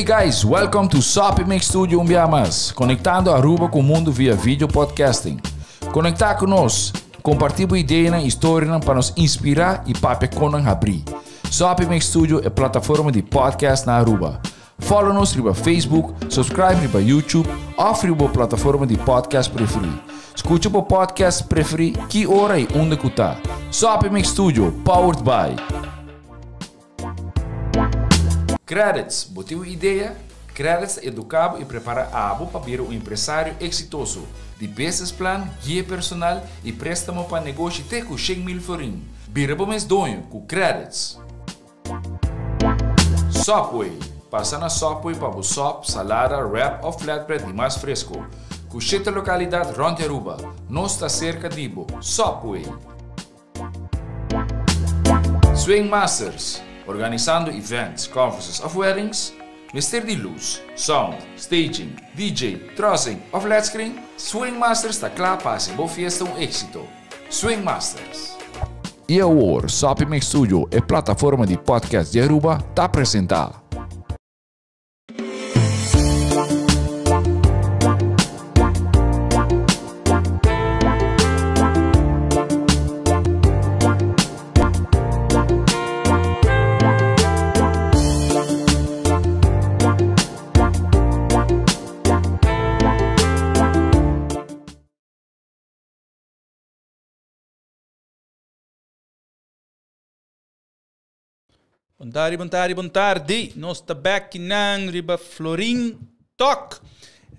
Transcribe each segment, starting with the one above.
Hey guys, welcome to Soppy Mix Studio un bia mas, conectando Aruba cu mundo via video podcasting. Conecta cu nos, comparti bo ideanan y historianan pa nos inspira y papia con nan habri. Soppy Mix Studio e plataforma di podcast na Aruba. Follow nos riba Facebook, subscribe riba YouTube of riba bo plataforma di podcast preferi. Scucha bo podcast preferi ki ora y unda cu ta. Soppy Mix Studio, powered by. Credits, bo tin un idea? Credits ta educa bo y prepara abo pa bira un empresario exitoso. Di business plan, guia personal y prestamo pa negoshi te cu 100,000 florin. Bira bo mes doño cu Credits. Subway, Pasa na Subway pa bo sop, salada, wrap of flatbread di mas fresco. Cu shete localidad rond di Aruba. Nos ta cerca di bo. Subway! Swing Masters, Organisando events, conferences of weddings? Mester di luz, sound, staging, DJ, trussing of led screen? Swing Masters ta cla pa haci bo fiesta un exito. Swing Masters. Y awor, Soppy Mix Studio, e plataforma di podcast di Aruba, ta presenta. Bon tardi, bon tardi, bon tardi. Nos ta back kinan riba Florin Talk.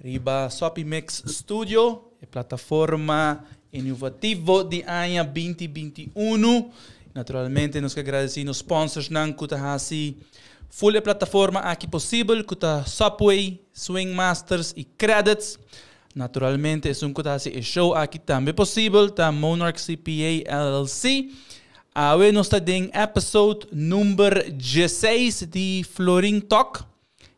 Riba Soppy Mix Studio, e plataforma innovativo di aña 2021. Naturalmente nos ke agradeci nos sponsors nan ku ta hasi full e plataforma aki posibel, ku ta Subway, Swing Masters y Credits. Naturalmente esun ku ta hasi e show aki tambe posibel ta Monarch CPA LLC. Awe nos ta den episode number 16 di Florin Talk.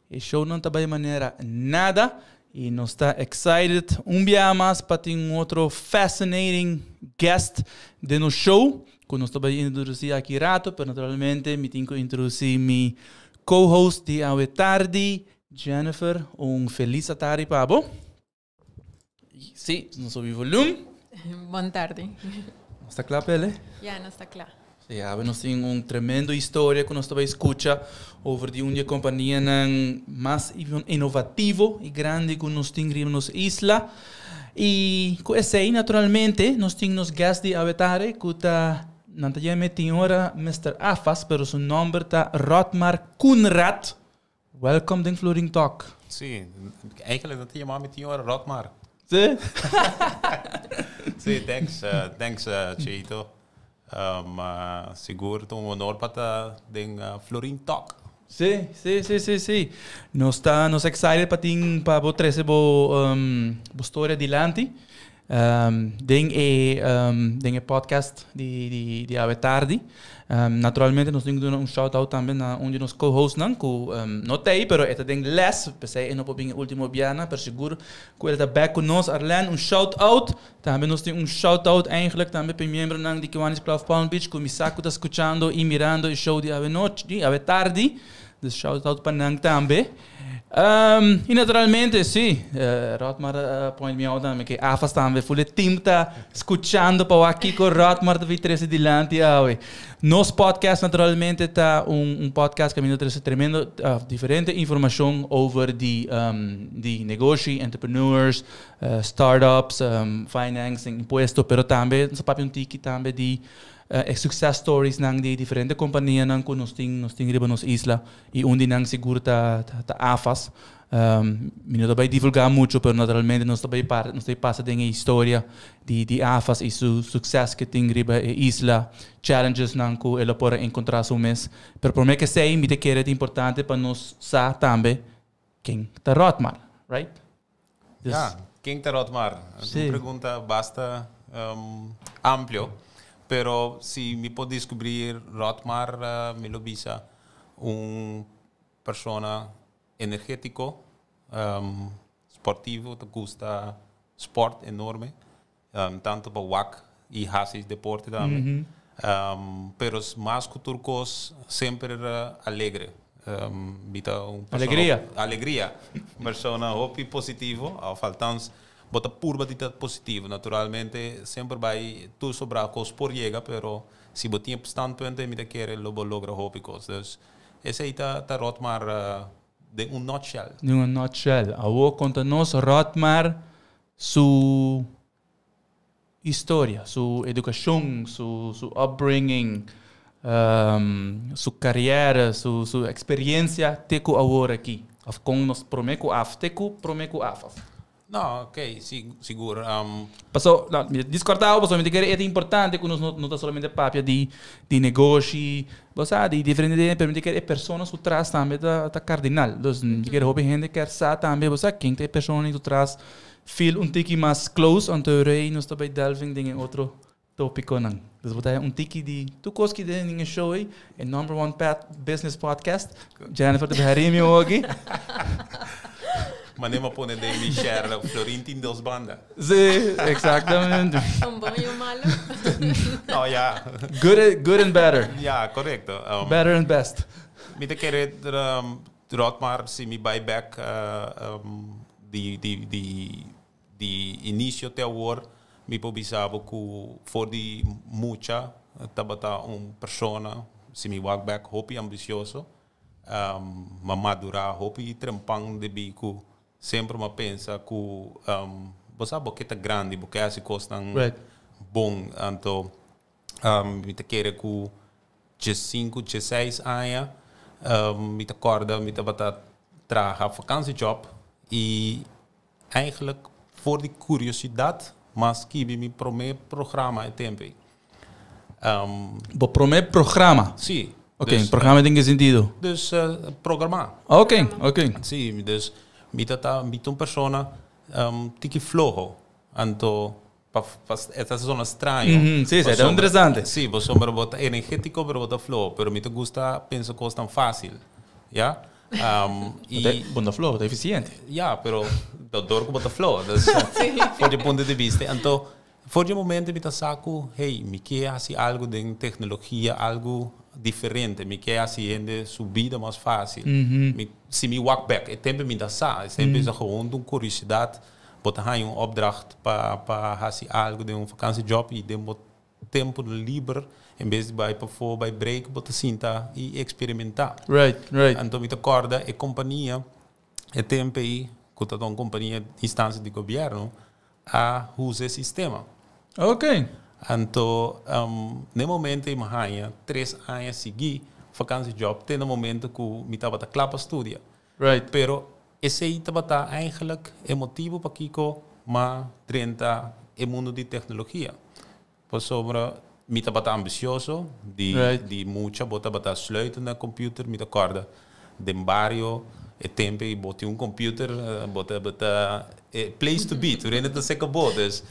E show no ta bai manera nada y nos ta excited un biaha mas pa tin un otro fascinating guest den nos show ku nos ta bai introduci aki rato, pero naturalmente mi tin ku introduci mi co-host di awe tardi, Jennifer, un feliz atardi pa bo. Sí, nos subi volume. Bon tardi. Nos ta kla, Pele? Ja, nos ta kla. Sí, awe nos tin un tremendo historia ku nos ta bai skucha over di un di e kompanianan mas innovativo i grandi ku nos tin riba nos isla. I ku esei, naturalmente, nos tin nos guest di awe tardi ku ta, nan ta yam'é tin ora Mister Afas, pero su nòmber ta Rotmar Koenraad. Welcome den Florin Talk. Sí, eigenlijk dat je mami tin ora Rotmar. Sí? Sí, thanks, thanks Cheito. Sigur ta un honor pa ta den Florin Talk. Sí, sí, sí, sí, sí. Nos ta, nos excited pa tin, pa bo trece bo, bo storia dilanti. Den e den e podcast di di di awe tardi. Naturalmente nos tin ku duna un shout out tambe na un di nos co-hostnan ku no ta ei pero e ta den les, p'esei e no por bin e ultimo biaha, pero sigur ku el ta bek ku nos. Arlene, un shout out. Tambe nos tin un shout out eigenlijk tambe pa e miembronan di Kiwanis Club Palm Beach ku mi sa ku ta skuchando i mirando e show di awe nochi, di awe tardi. Dus shout out pa nan tambe. Y naturalmente, sí, Rotmar a point me out tambe que AFAS tambe, full e team ta escuchando pa wak kiko Rotmar ta bin trece dilanti awe. Nos podcast naturalmente ta un, un podcast caminda trece tremendo, diferente informacion over di, di negoshi, entrepreneurs, startups, financing, impuesto, pero tambe nos a papia un tiki tambe di e success stories nan di diferente companianan cu nos tin, nos tin riba nos isla. Y un di nan sigur ta ta AFAS. Mi no ta bay divulga mucho, pero naturalmente nos ta bay par nos ta bay pasa den e historia di di AFAS y su succes ke tin riba e isla, challenges nan cu el a por a encontra su mes. Pero prome ke esey mi ta kere ta importante pa nos sa tambe ken ta Rotmar, right? Dus Ja, ken ta Rotmar? Es un pregunta basta amplio, pero si mi por descubri Rotmar mi lo bisa un persona energetico, sportivo, ta gusta sport enorme, tanto pa wak y haci deporte tambe, pero mas cu tur cos semper alegre. Mi ta un persona Alegria. Alegria. Un persona hopi positivo, of althans bo ta purba di ta positivo. Naturalmente semper bay tur sobra cos por yega, pero si bo tin e standpunt mi ta kere lo bo logra hopi cos. Dus esey ta Rotmar den un nutshell. Den un nutshell. Awo conta nos Rotmar su historia, su educacion, su upbringing, su carrière, su experiencia te cu awor aki. Of con nos prome cu af, te cu prome cu af. No, ok, sigur. Paso, no, mi discortao, paso mi ta kere e ta importante cu nos no ta solamente papia di negoshi, bo sa, di diferente dingen, pero mi ta kere e persona su tras tambe ta cardinal. Dus mi ta kere hopi hende kier sa tambe, bo sa, ken ta e persona su tras, feel un tiki mas close, anto rei nos ta bay delving den e otro topiconan. Dus bo ta un tiki di tur cos ki den e show ei, e number one pet business podcast. Jennifer ta harimi aki. Maar neem pone den mi share, Florin tin dos banda. Si, exactamente. Un bon y un malo. No, ja. Good and better. Ja, correcto. Better and best. Mi ta kere Rotmar, si mi bay back di inicio te awor, mi por bisa bo cu for di mucha tabata un persona, si mi walk back, hopi ambicioso, m'a madura hopi trempan di cu semper m'a pensa cu bo sa bo ta grandi, bo kier haci cosnan bon, anto mi ta kere cu 15, 16 aña, mi ta corda mi tabata traha vakantiejob y eigenlijk voor die curiosidad, m'a skirbi mi prome programa e tempo. Bo prome programa? Si. Ok, Dus, programa den ki sentido? Dus programa. Si, dus mi ta mi ta un persona tiki floho. Anto pa esta zona straño. Si, ta interesante. Si, bo ta bo ta energetico, pero bo ta floho, pero mi ta gusta pensa cos tan facil. Ja? E bo ta floho, ta eficiente. Ja, pero door cu bo ta floho. Dus voor di punto di vista. Anto, voor di momento mi ta sa cu, hey, mi kier haci algo di tecnologia, algo diferente, mi kier haci hende su bida mas facil. Si mi walk back, e tempo mi ta sa, semper mm gewoon un curiosidad, bo ta un opdracht pa haci algo di un vakantiejob y den tempo liber, en bes di bay pa for, bay break, bo ta sinta y experimenta. Anto mi ta corda e compania, e tempo ey, cu ta un compania instancia di gobierno, a usa e sistema. Anto, na momento mi haya 3 aña sigui vakantiejob, te na momento cu mi tabata cla pa studia. Pero esey tabata eigenlijk e motivo pakico m'a drenta e mundo di tecnologia. Pasobra mi tabata ambicioso, di di mucha bo tabata sluiten na computer, mi ta corda den bario e tempo ey bo tin un computer, bo ta bota place to be, tu rende ta seca bo, dus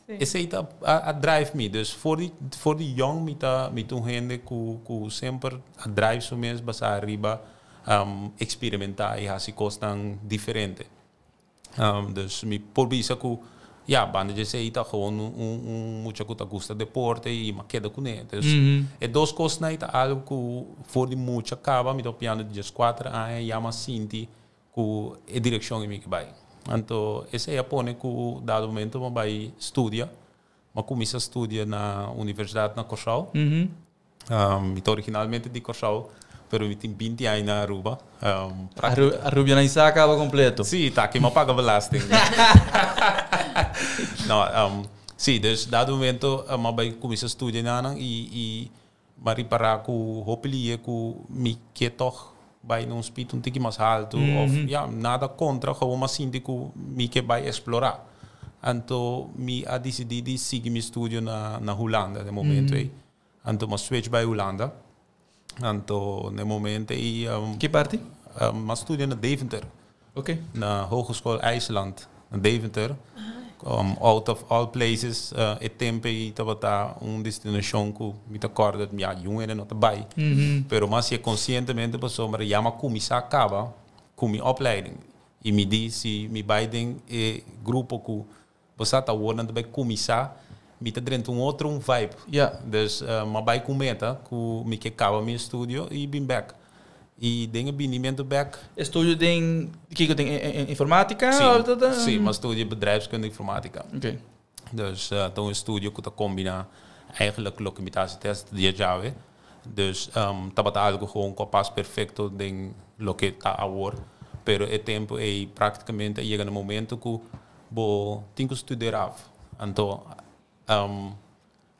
esey ta a drive me, dus voor di young mi ta un hende cu semper a drive su mes basa ariba experimenta y haci cosnan diferente. Dus mi por bisa cu ja, banda di esey ta gewoon un mucha cu ta gusta deporte y m'a keda cu ne. Dus e dos cosnan ta algo cu voor di mucha caba, mi ta papiando di 4 aña, ya m'a sinti cu e direccion mi kier bay. Anto, esey a pone cu dado momento m'a bay studia, m'a cuminsa studia na universidad na Corsou. Mi ta originalmente di Corsou, pero mi tin 20 aña na Aruba. Arubianisa caba completo. Si, ta, cu m'a paga belasting. No, si, dus dado momento, m'a bay cuminsa studia na y m'a ripara cu hopi cu mi kier toch bay na un speed un tiki mas halto of ja, nada contra, gewoon m'a sinti cu mi kier bay explora. Anto mi a dicidi di sigui mi studio na Hulanda na momento ey. Anto m'a switch bay Hulanda. Anto na momento ey Ki parti? M'a studia na Deventer, na Hogeschool IJsland, na Deventer. Out of all places, e tempo ey tabata un destinacion cu mi ta corda, ja, jongen no bay. Pero mas je conscientemente pasobra ya m'a cuminsa caba cu mi opleiding. Y mi di si mi bay den e grupo cu bo ta wordo bay cuminsa, mi ta drenta un otro un vibe. Dus m'a bay cu meta cu mi kier caba mi studio y bin back. Y den e binimento bek. Estudio den kiko, den informatica? Si, si, m'a studia bedrijfskunde informatica. Dus ta un estudio cu ta combina eigenlijk loke mi ta haci te dia djawe. Dus tabata algo gewoon cu a pas perfecto den loke ta awor. Pero e tempo ey practicamente a yega na momento cu bo tin cu studeer af. Anto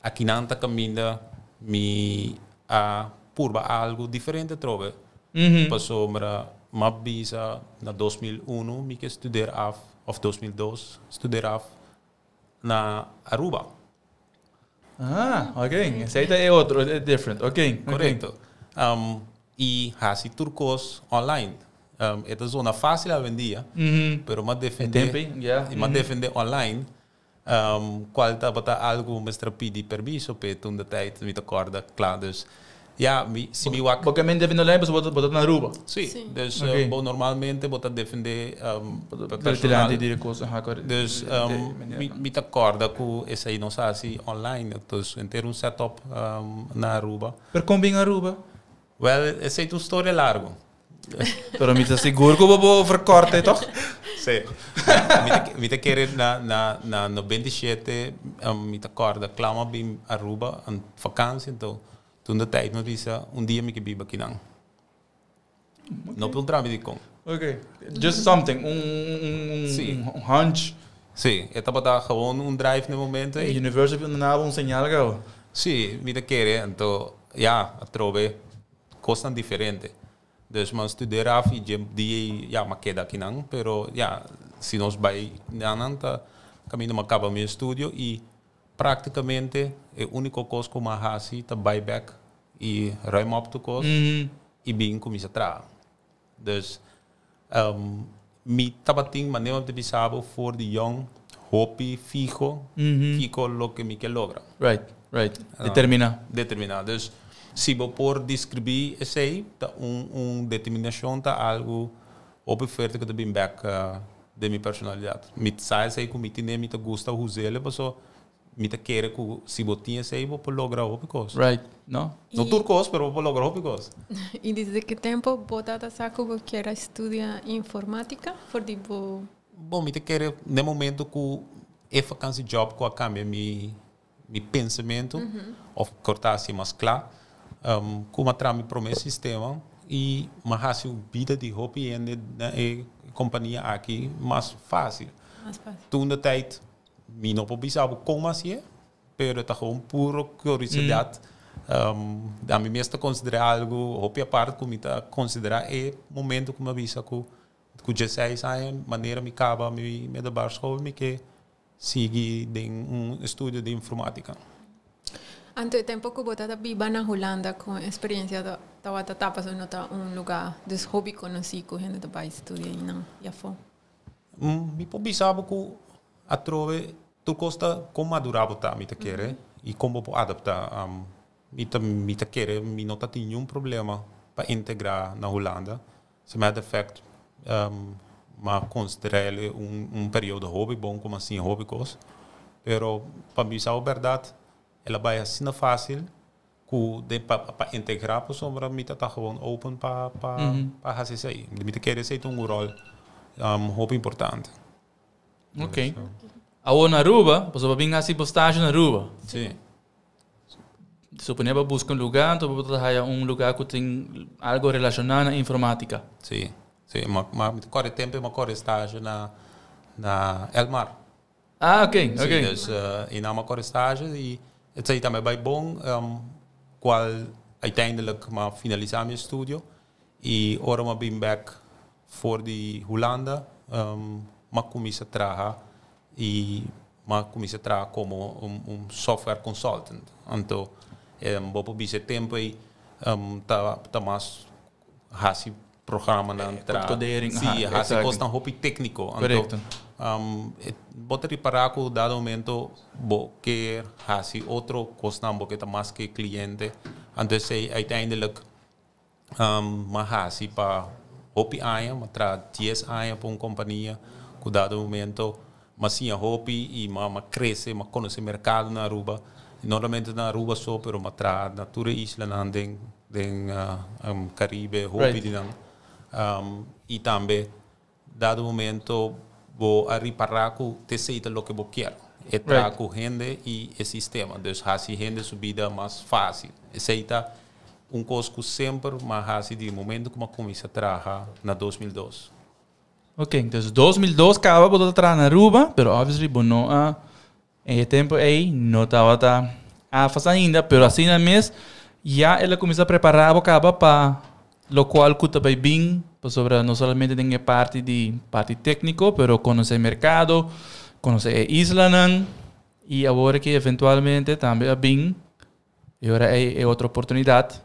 akinan ta caminda mi a purba algo diferente atrobe. Pasobra m'a bisa na 2001 mi ke studeer af, of 2002 studeer af na Aruba. Ah, ok. Esey ta e otro, e different. Ok. Correcto. Y haci tur cos online. E ta zona facil awendia, pero m'a defende, E tempo, yeah. y m'a defende online, cual tabata algo mester a pidi permiso p'e toen de tijd, mi ta corda cla. Dus ja, mi, si mi wak. Bo ke men defende online, pasobra bo ta na Aruba. Si, dus bo normalmente bo ta defende personal. Dilanti di cos, aha, correcto. Dus mi ta corda cu esey nos a haci online, dus henter un setup na Aruba. Pero con bin Aruba? Wel, esey ta un storia largo. Pero mi ta sigur cu bo por verkorte, toch? Si. Mi ta kere na 97, mi ta corda cla mi a bin Aruba en vakantie, enton toen de tijd mi a bisa un dia mi ke biba akinan. No puntra mi dikon. Ok, just something, un hunch. Si, e tabata gewoon un drive na e momento ey. E universo a duna bo un señal gau. Si, mi ta kere, anto ya, atrobe cosnan diferente. Dus mi a studeer af y dje dia ey ya mi a keda akinan, pero ya, si nos bay nan ta caminda mi a caba mi estudio y practicamente e unico cos cu mi a haci ta bay bek y ruim op tur cos y bin cuminsa traha. Dus mi tabatin manera di bisa bo for di yong hopi fiho kico loke mi ke logra. Right. Determina. Determina. Dus si bo por describi esey ta un determinacion, ta algo hopi fuerte cu ta bin bek den mi personalidad. Mi sa esey cu mi tine, mi ta gusta huzele paso mi ta kere cu si bo tin esey bo por logra hopi cos. Right, no? No tur cos, pero bo por logra hopi cos. Y desde ki tempo bo tata sa cu bo kier a studia informatica for di bo? Bon, mi ta kere n'e momento cu e vakantie job cu a cambia mi pensamento of corta haci mas cla, cu m'a traha mi prome sistema y m'a haci bida di hopi hende na e compania aki mas facil. Mas facil. Toen de tijd mi no por bisa bo con m'a haci'e, pero ta gewoon puro curiosidad. Ami mes ta considera algo hopi apart cu mi ta considera e momento cu mi a bisa cu 16 aña, manera mi caba mi middelbare school, mi ke sigui den un estudio di informatica. Anto e tempo cu bo ta biba na Hulanda, con experiencia tabata ta, pasobra no ta un lugar dus hopi conoci cu hende ta bay studia einan y afo? Mi por bisa bo cu atrobe tur cos ta con madura bo ta, mi ta kere, y con bo por adapta. Mi ta kere mi no ta tin ningun problema pa integra na Hulanda. As a matter of fact, m'a considera un periodo hopi bon, como asina hopi cos. Pero pa mi sa berdad, el a bay asina facil cu de pa integra pasobra mi ta gewoon open pa haci esey. Mi ta kere esey un rol hopi importante. Ok. Awor na Aruba, bo a bin haci bo stage na Aruba. Si. Supone bo a busca un lugar, anto bo ta haya un lugar cu tin algo relaciona na informatica. Si. Ma core tempo, m'a core stage na Elmar. Ah, ok, Si, dus y m'a core stage y esey tambe bay bon, cual uiteindelijk m'a finalisa mi estudio y ora m'a bin back for di Hulanda, m'a cuminsa traha y m'a cuminsa traha como un software consultant. Anto, bo por bisa tempo ey ta mas hasi programa nan tra. Codering, Si, hasi cos tan hopi tecnico. Anto, bo ta ripara cu dado momento bo kier hasi otro cosnan, bo ke ta mas cu cliente. Anto esey uiteindelijk m'a hasi pa hopi aña, m'a traha 10 aña pa un compania, cu dado momento m'a siña hopi y m'a crece, m'a conoce mercado na Aruba. No solamente na Aruba so, pero m'a traha na tur e islanan den Den Caribe, hopi di nan. Y tambe, dado momento, bo a ripara cu esey ta loke bo kier. E traha cu hende y e sistema. Dus haci hende su bida mas facil. Esey ta un cos cu semper m'a haci di momento cu m'a cuminsa traha na 2002. Ok, dus 2002 caba bo ta traha na Aruba, pero obviously bo no a, e tempo ey no tabata AFAS ainda, pero asina mes ya el a cuminsa prepara bo caba pa locual cu ta bay bin, pasobra no solamente den e parti di parti tecnico, pero conoce e mercado, conoce e islanan, y awor ki eventualmente tambe a bin, y ora ey e otro oportunidad.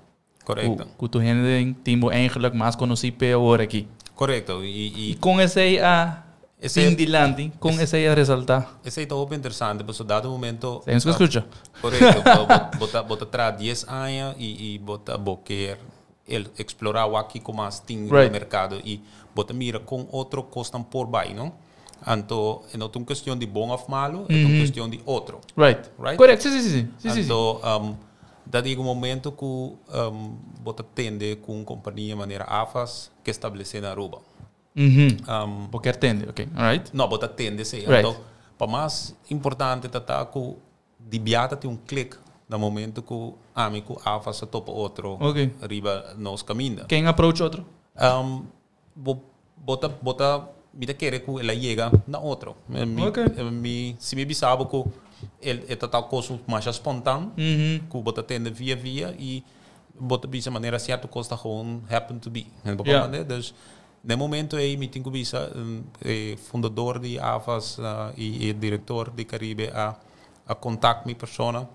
Cu tur hende den team bo eigenlijk mas conoci p'e awor aki. Correcto. Y Y con esey a bin dilanti? Con esey a resalta? Esey ta hopi interesante, pasobra dado momento. Esey nos ke scucha. Correcto. Bo ta traha 10 aña y bo kier explora wak kico mas tin den mercado y bo ta mira con otro cosnan por bay, no? Anto, e no ta un cuestion di bon of malo, e ta un cuestion di otro. Right? Correcto, si. Anto, dat yega un momento cu bo ta tende cu un compania manera AFAS cu establece na Aruba. Bo kier tende, ok, alright. No, bo ta tende, si. Anto, pa mas importante ta cu di biata tin un klik na momento cu ami cu AFAS a topa otro riba nos caminda. Ken approach otro? Bo ta mi ta kere cu el a yega na otro. Si mi bisa bo cu e ta tal cos mas spontaan, cu bo ta tende via via y bo ta bisa manera cierto cos ta gewoon happen to be. Dus, na momento ey mi tin cu bisa fundador di AFAS y director di Caribe a contact mi persona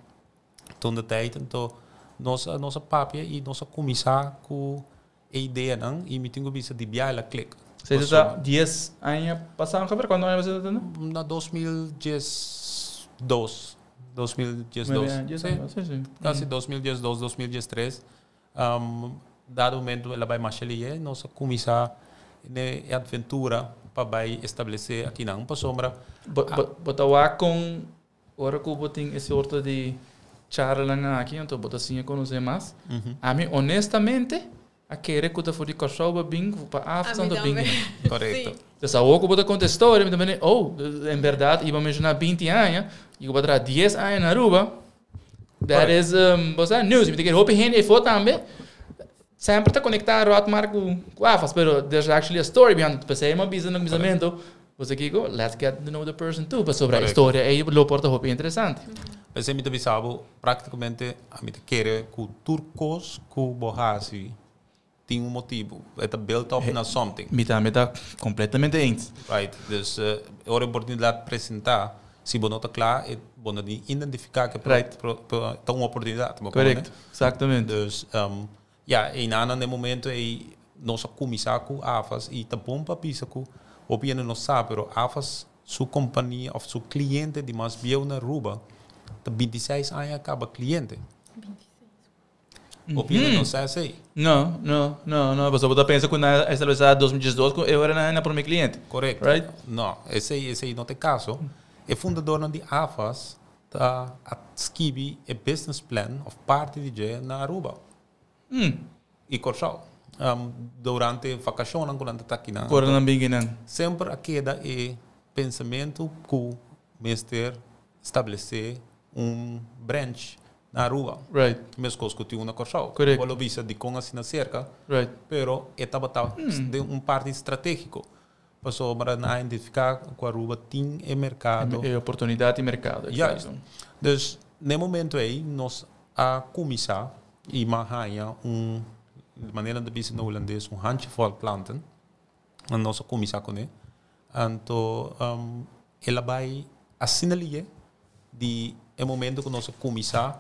toen de tijd. Anto, nos a papia y nos a cuminsa cu e idea nan y mi tin cu bisa di bia el a klik. Esey ta 10 aña pasa, cuando aña pasa? Na 2012. 2012. Si. Casi 2012, 2013. Dado momento el a bay Marchelie, nos a cuminsa e aventura pa bay establece aki nan pasobra. Bo ta wak con ora cu bo tin e sorto di charla aki, anto bo ta siña conoce mas. Ami honestamente a kere cu ta for di Corsou pa bin pa AFAS Ami anto bin. Tambe. Dus awor cu bo ta conta e story, mi tambe, oh, en berdad, iba menciona 20 aña, y bo traha 10 aña na Aruba. That is, bo sa, news. Mi ta kere hopi hende efo tambe. Semper ta conecta Rotmar cu AFAS, pero there's actually a story behind it. Pesey m'a bisa na cuminsamento, bo kico, let's get to know the person too. Pasobra e historia ey lo por ta hopi interesante. Pesey mi ta bisa bo practicamente ami ta kere cu tur cos cu bo hasi tin un motibo. E ta built up na something. Mi tambe ta completamente eens. Right. Dus ora oportunidad presenta, si bo no ta cla, bo no di identifica cu ta un oportunidad. Bo comprende? Exactamente. Dus ja, y na momento ey nos a cuminsa cu AFAS y ta bon pa bisa cu hopi hende no sa, pero AFAS su compania of su cliente di mas bieu na Aruba ta 26 aña caba cliente. Hopi hende no sa esey. No. Bo ta pensa cu nan a establece 2012, cu eu era na prome cliente. Correcto. Right? No, esey no ta e caso. E fundador di AFAS ta a skirbi e business plan of parti di dje na Aruba. Y Corsou. Durante vacacion cu nan ta aki na. Ora nan bin nan. Semper a keda e pensamento cu mester establece un branch na Aruba. Mescos cu tin na Corsou. Bo bisa di con asina cerca, pero e tabata di un parti estrategico. Pasobra nan a identifica cu Aruba tin e mercado. E oportunidad di mercado. Juist. Dus, na e momento ey, nos a cuminsa y m'a haya un manera di bisa na Hulandes, un handjevol klanten. Nos a cuminsa cu ne. Anto, el a bay asina di e momento cu nos a cuminsa,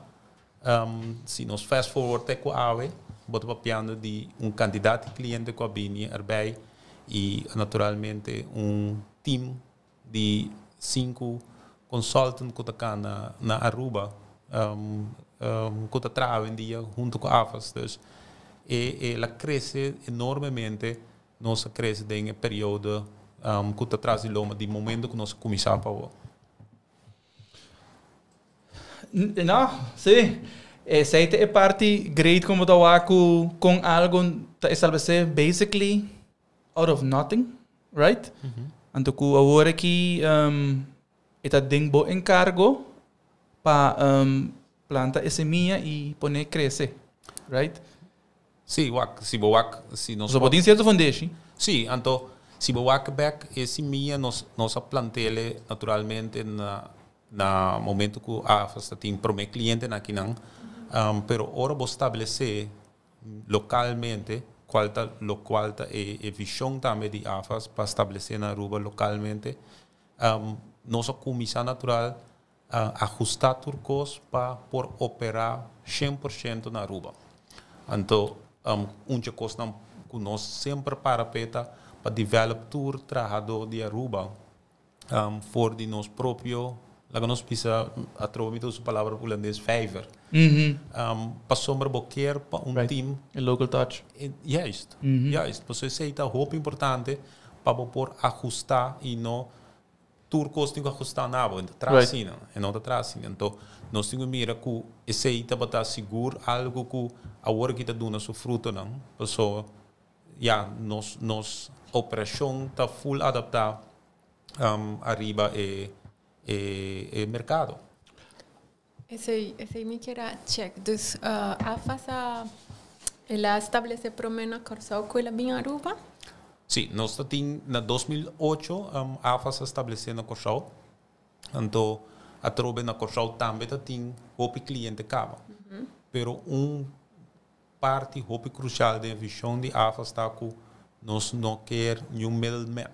si nos fast forward te cu awe, bo ta papiando di un cantidad di cliente cu a bini erbij y naturalmente un team di cinco consultant cu ta na Aruba, cu ta traha dia hunto cu AFAS. Dus el a crece enormemente, nos a crece den e periodo cu ta tras di lomba di momento cu nos a cuminsa pa No, si. Esey ta e parti great como ta wak cu algo ta establece basically out of nothing, right? Anto cu awor aki e ta den bo encargo pa planta e semilla y pone crece, right? Si, wak, si bo wak, si nos So bo tin cierto foundation. Si, anto, si bo wak back e simia nos a plant'e naturalmente na momento cu AFAS tin prome cliente na akinan, pero ora bo establece localmente, cual ta lo cual ta e vision tambe di AFAS pa establece na Aruba localmente, nos a cuminsa natural ajusta tur cos pa por opera 100% na Aruba. Anto, un cos nan cu nos semper para p'e ta pa develop tur trahado di Aruba for di nos propio, laga nos bisa, atrobe mi su palabra hulandes, vijver. Pasobra bo kier pa un team A local touch. Juist, juist. Paso esey ta hopi importante pa por ajusta y no tur cos tin cu ajusta na bo, tras asina, y no tras asina. Anto, nos tin cu mira cu esey ta bata sigur algo cu awor cu ta duna su fruto nan. Paso, ja, nos operacion ta full adapta ariba e mercado. Esey mi kier a check. Dus AFAS a el a establece prome na Corsou cu el a bin Aruba? Si, nos tin na 2008 AFAS a establece na Corsou. Anto, atrobe na Corsou tambe tin hopi cliente caba. Pero un parti hopi crucial di vision di AFAS ta cu nos no kier ningun middleman.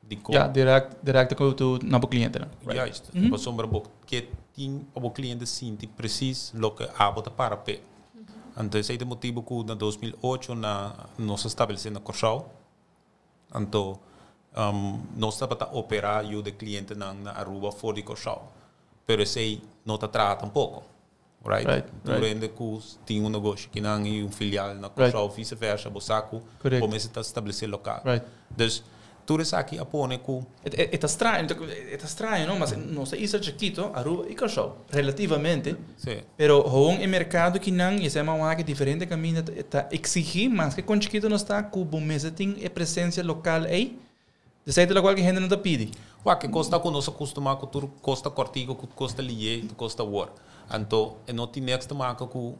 Di Ja, direct cu tu na cliente, no? Right. Juist. Pasobra bo kier tin pa e cliente sinti precies loke abo ta para p'e. Anto, esey ta e motibo cu na 2008 nos a establece na Corsou. Anto, nos tabata opera e cliente na Aruba for di Corsou. Pero esey no ta traha tampoco. Right? Durante cu tin un negoshi akinan y un filial na Corsou, vice-versa, bo sa cu cuminsa establece local. Dus, tur esaki a pone cu E ta straño, no? Mas nos isla chikito, Aruba y Corsou, relativamente. Pero gewoon e mercado akinan, esey ta un diferente caminda, ta exigi, mas cu con chikito nos ta, cu bo mester tin e presencia local ey. Di cierto local cu hende no ta pidi. Wak, cos ta cu nos a custuma cu tur cos ta cortico, cu cos ta lihe, cos ta war. Anto, e no tin niks te maken cu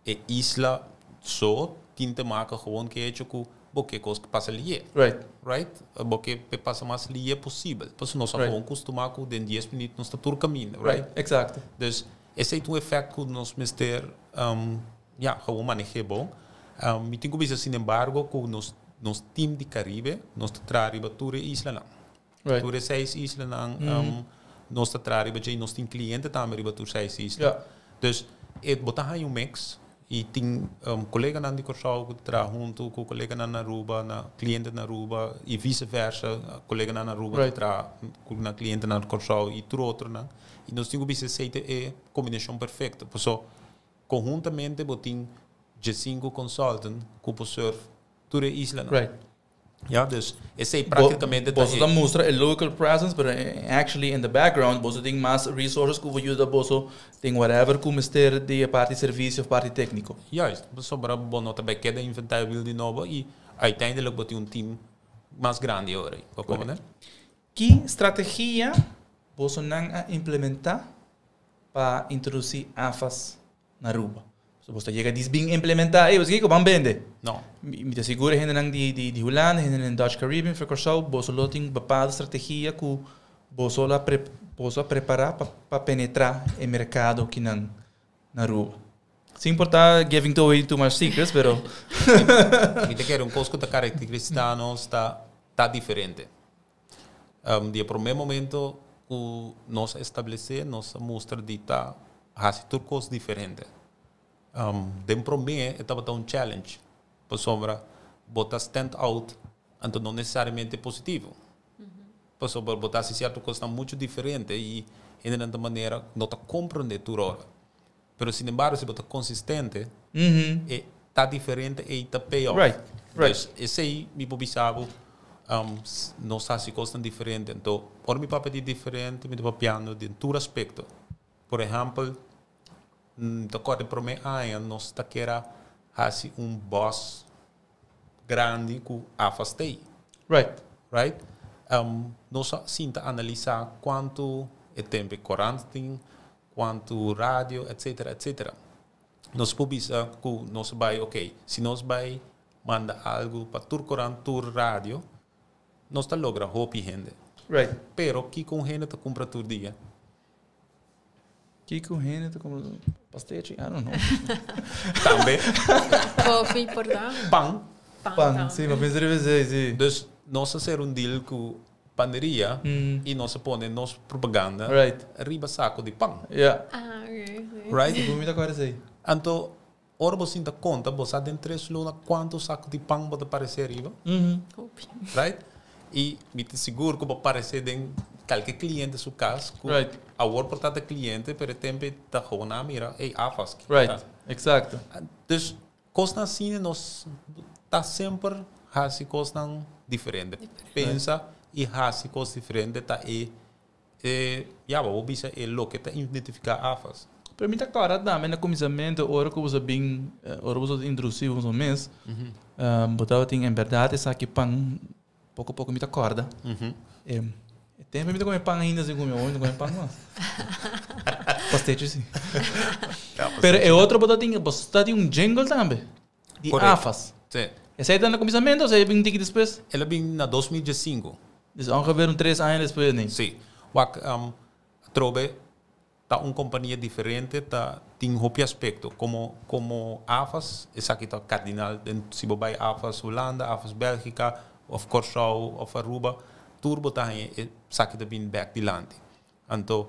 e isla so, tin te maken gewoon cu hecho cu bo kier cos pasa lihe. Right? Bo kier pasa mas lihe posibel. Paso nos gewoon custuma cu den 10 minuut nos ta tur caminda, right? Right, exacto. Dus esey ta un efecto cu nos mester ja, gewoon maneha bon. Mi tin cu bisa, sin embargo, cu nos team di Caribe, nos ta traha riba tur e islanan. Tur e seis islanan, nos ta traha riba, nos tin cliente tambe riba tur seis isla. Dus e bo ta un mix y tin coleganan di Corsou cu ta traha hunto cu coleganan na Aruba, na cliente na Aruba y vice-versa, coleganan na Aruba traha cu na cliente na Corsou y tur otro nan. Y nos tin cu bisa esey e combinacion perfecto. So, conhuntamente bo tin 5 consultant cu por serve tur e islanan. Ja, dus esey practicamente Bo ta mustra e local presence, but actually in the background, bo tin mas resources cu ta yuda bo tin whatever cu mester di parti servicio of parti tecnico. Juist, pasobra bo no ta bay keda inventa wiel di nobo y uiteindelijk bo tin un team mas grandi awor. Como, ne? Ki strategia boso nan a implementa pa introduci AFAS na Aruba? So, bo yega di bin implementa, ey, bo ban bende. No. Mi ta sigur hende nan di Hulanda, hende nan Dutch Caribbean, for Corsou, boso lo tin bepaalde strategia cu boso a prepara pa penetra e mercado akinan na Aruba. Sin importa giving away too much secrets, pero Mi ta kere un cos cu ta caracterisa nos ta diferente. Di prome momento cu nos establece, nos mustra di ta haci tur cos diferente. Den prome tabata un challenge. Pasobra bo ta stand out, anto no necesariamente positivo. Pasobra bo ta cierto cos mucho diferente y den un manera no ta comprende tur ora. Pero sin embargo, si bo ta consistente, e ta diferente y ta pay off. Dus esey mi por bisa bo, nos ta haci cos diferente. Anto, ora mi papia di diferente, mi ta papiando den tur aspecto. Por ehempel, Ta kòrda promé aña nos ta kera hasi un bus grandi ku AFAS t'ei. Right? Nos a sinta analisá kuantu e tempu e korant tin, kuantu radio, etcetera, etcetera. Nos por bisa ku nos a bai, ok, si nos bai manda algu pa tur korant, tur radio, nos ta logra hopi hende. Pero kiko un hende ta kumpra tur dia? Kiko hende ta kumpra? Pastechi? I don't know. Tambe. Koffie por ta. Pan. Pan, Pan, si, ma pensa riba esei, si. Dus nos a ser un deal ku panderia i nos a pone nos propaganda riba sako di pan. Ah, ok, si. Right? Sigur mi ta kòrda esei. Anto, ora bo sinta konta, bo sa den tres luna kuantu sako di pan bo ta paresé riba. Hopi. Right? I mi ta sigur ku bo paresé den kalke kliente su kas ku awor por ta ta kliente, pero e tempu e ta gewoon a mira, ey, AFAS. Right, eksakto. Dus kosnan asina nos ta semper hasi kosnan diferente. Pensa i hasi kos diferente ta e E, ya, bo bisa e loke ta identifiká AFAS. Pero mi ta kòrda tambe na kuminsamentu ora ku boso a bin, ora boso a introdusí boso mes, bo tabatin en bèrdat esaki pan, poko poko mi ta kòrda. E tempu mi ta kome pan ainda sin kome, awor mi no ta kome pan mas. Pastechi si. Pero e otro bo tabatin, boso tabatin un jingle tambe di AFAS. Si. Esei ta na kuminsamentu o esei a bin tiki despues? El a bin na 2015. Dus ongeveer un tres aña despues ni. Si. Wak, atrobe ta un kompania diferente, ta tin hopi aspekto. Komo komo AFAS, esaki ta kardinal den si bo bai AFAS Hulanda, AFAS Bèlgika, òf Kòrsou, òf Aruba, tur bo ta haña esaki ta bin bèk dilanti. Anto,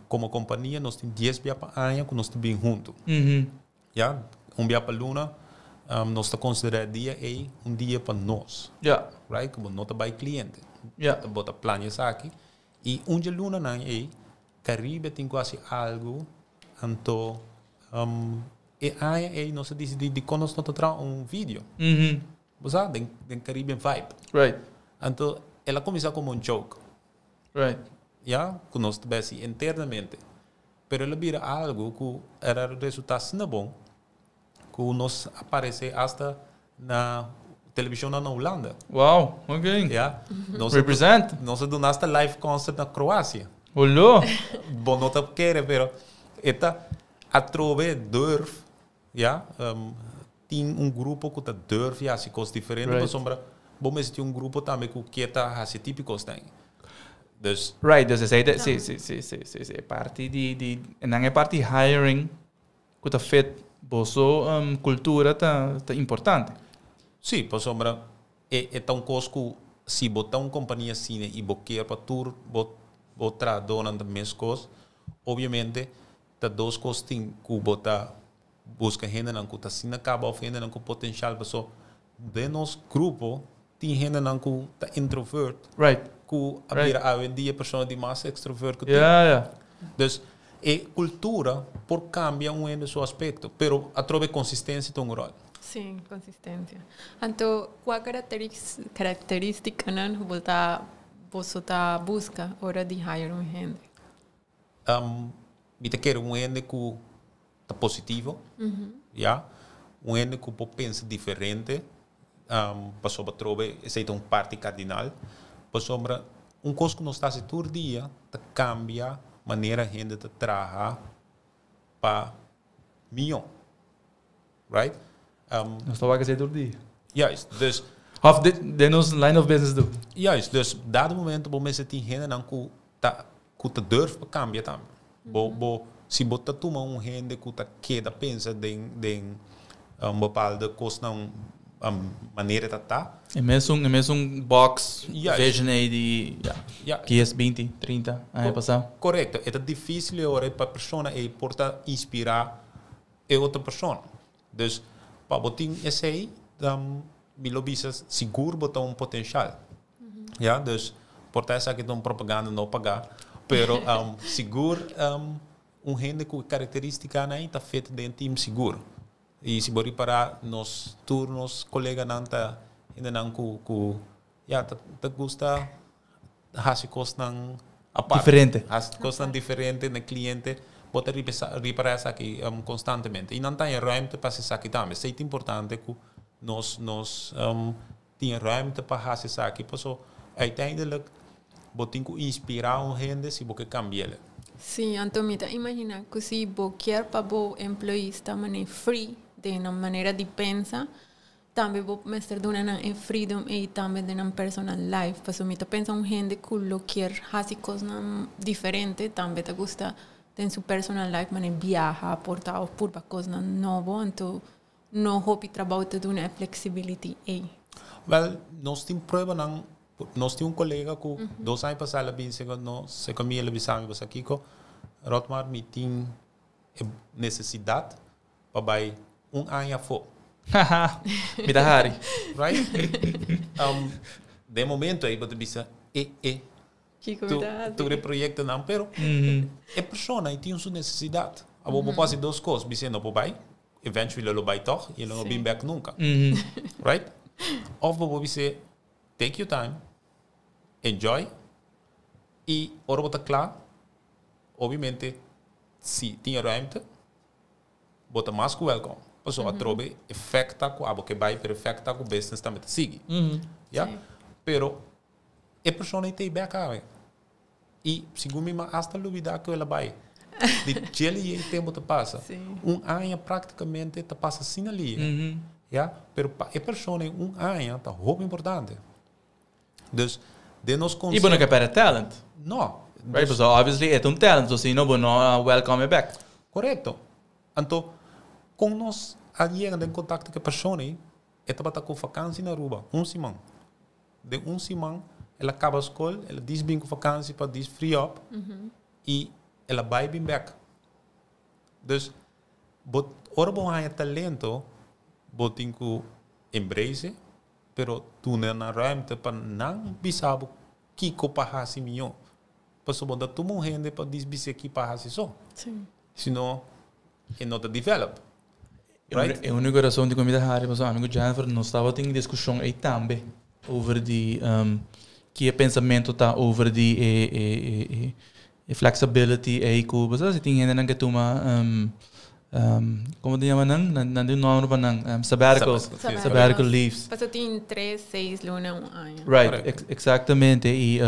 komo kompania nos tin dies bia pa aña ku nos ta bin huntu. Ya, un bia pa luna, nos ta konsiderá e dia ei un dia pa nos. Right? Ku bo no ta bai kliente. Bo ta plania esaki. I un dje lunanan ei, Caribe tin ku hasi algu. Anto, e aña ei nos a disidí dikon nos no ta traha un video. Bo sa, den den Caribbean vibe. Anto, el a kuminsá komo un joke. Ya, ku nos ta bai hasi internamente. Pero el a bira algu ku el a resultá asina bon ku nos a paresé asta na televishonnan na Hulanda. Wow, ok. Ya. Nos Represent. Nos a duna asta live concert na Kroasia. Holo. Bo no ta kere, pero e ta atrobe durf, ya, tin un grupo ku ta durf i hasi kos diferente pasobra bo mester tin un grupo tambe ku ke ta hasi tipo kosnan. Dus. Right, dus esei ta, si, si, si, si, si, si, e parti di, di, nan e parti hiring ku ta fit boso kultura ta, ta importante. Si, pasobra e, e ta un kos ku si bo ta un kompania asina i bo kier pa tur bo, bo trahadónan ta meskos, obviamente ta dos kos tin ku bo ta buska hendenan ku ta asina kaba òf hendenan ku potenshal paso den nos grupo tin hendenan ku ta introvert ku a bira awendia persona di mas extrovert ku tin. Dus e kultura por kambia un hende su aspekto pero atrobe konsistensia ta un ròl. Sí, konsistensia. Anto kua karakteristikanan bo ta boso ta buska ora di hire un hende? Mi ta kere un hende ku ta positivo, ya. Un hende ku por pensa diferente, pasobra atrobe esei ta un parti kardinal. Pasobra un kos ku nos ta hasi tur dia ta kambia manera hende ta traha pa mihó, right? Nos ta wak esei tur dia. Juist, dus. Of den nos line of business do. Juist, dus dado momento bo mester tin hendenan ku ta ku ta durf pa kambia tambe. Bo bo si bo ta tuma un hende ku ta keda pensa den den un bepaalde kosnan manera ta ta. E mesun e mesun box vision ei di ya dies, binti, trinta aña pasá. Korekto, e ta difísil e ora pa e persona ei por ta inspirá e otro persona. Dus pa bo tin esei mi lo bisa sigur bo ta un potenshal. Ya, dus por ta esaki ta un propaganda no pagá, pero sigur un hende ku e karakterístikanan ei ta fit den team sigur. I si bo ripará nos tur nos koleganan ta hendenan ku ku ya ta ta gusta hasi kosnan apart. Diferente. Hasi kosnan diferente na kliente. Bo ta ripará esaki konstantemente. I nan ta haña ruimte pa hasi esaki tambe. Esei ta importante ku nos tin ruimte pa hasi esaki paso uiteindelijk bo tin ku inspirá un hende si bo ke kambi'el. Sí, anto mi ta imaginá ku si bo kier pa bo employees ta manera free den nan manera di pensa, tambe bo mester duna nan e freedom ei tambe den nan personal life. Pasobra mi ta pensa un hende ku lo kier hasi kosnan diferente tambe ta gusta den su personal life manera biaha, por ta òf purba kosnan nobo. Anto no hopi trabou ta duna e flexibility ei. Wel, nos tin pruebanan. Nos tin un kolega ku 2 aña pasá el a bin serka nos, serka mi, el a bisa mi, "Bo sa kiko, Rotmar, mi tin e nesesidat pa bai un aña afó." Mi ta hari. Right? Den momento ei bo ta bisa e Kiko tu mi ta hasi? Tur e proyektonan, pero e persona ei tin su nesesidat. Abo bo por hasi dos kos: bis'é no por bai, eventually lo bai tòg i e lo no bin bèk nunka. Right? Òf bo por bis'é: "Take your time, enjoy i ora bo ta kla, obviamente si tin ruimte, bo ta mas ku welkom." Pasobra atrobe efekto ku abo ke bai, pero efekto ku business tambe ta sigui. Ja? Pero e persona ei ta bèk awe. I segun mi, m'a hasta lubidá ku el a bai. Di djele ei tempu ta pasa. Un aña práktikamente ta pasa asina lihe. Ja? Pero pa e persona un aña ta hopi importante. Dus den nos I bo no ke pèrdè talent. No. Right, so obviously e ta un talent, so si no bo no welcome it back. Korekto. Anto, kon nos a yega den kontakto ku e persona ei, e tabata ku vakansi na Aruba, un siman. Den un siman, el a kaba skol, el a dis bin ku vakansi pa dis free up i el a bai bin bèk. Dus, bo, ora bo haña talento, bo tin ku embrace, pero duna nan ruimte pa nan bisa bo kiko pa hasi mihó. Pasobra bo no ta tuma un hende pa dis bis'é ki pa hasi so. Sino, e no ta develop. Right? E úniko rason di ku mi ta hari, pasobra ami ku Jennifer nos tabatin diskushon ei tambe over di ki e pensamentu ta over di e flexibility ei ku bo sa si tin hendenan ke tuma kon ta yama nan? Nan tin un nòmber pa nan, sabbaticals, sabbatical leaves. Pasobra tin 3, 6 luna, un aña. Right, eksaktamente. I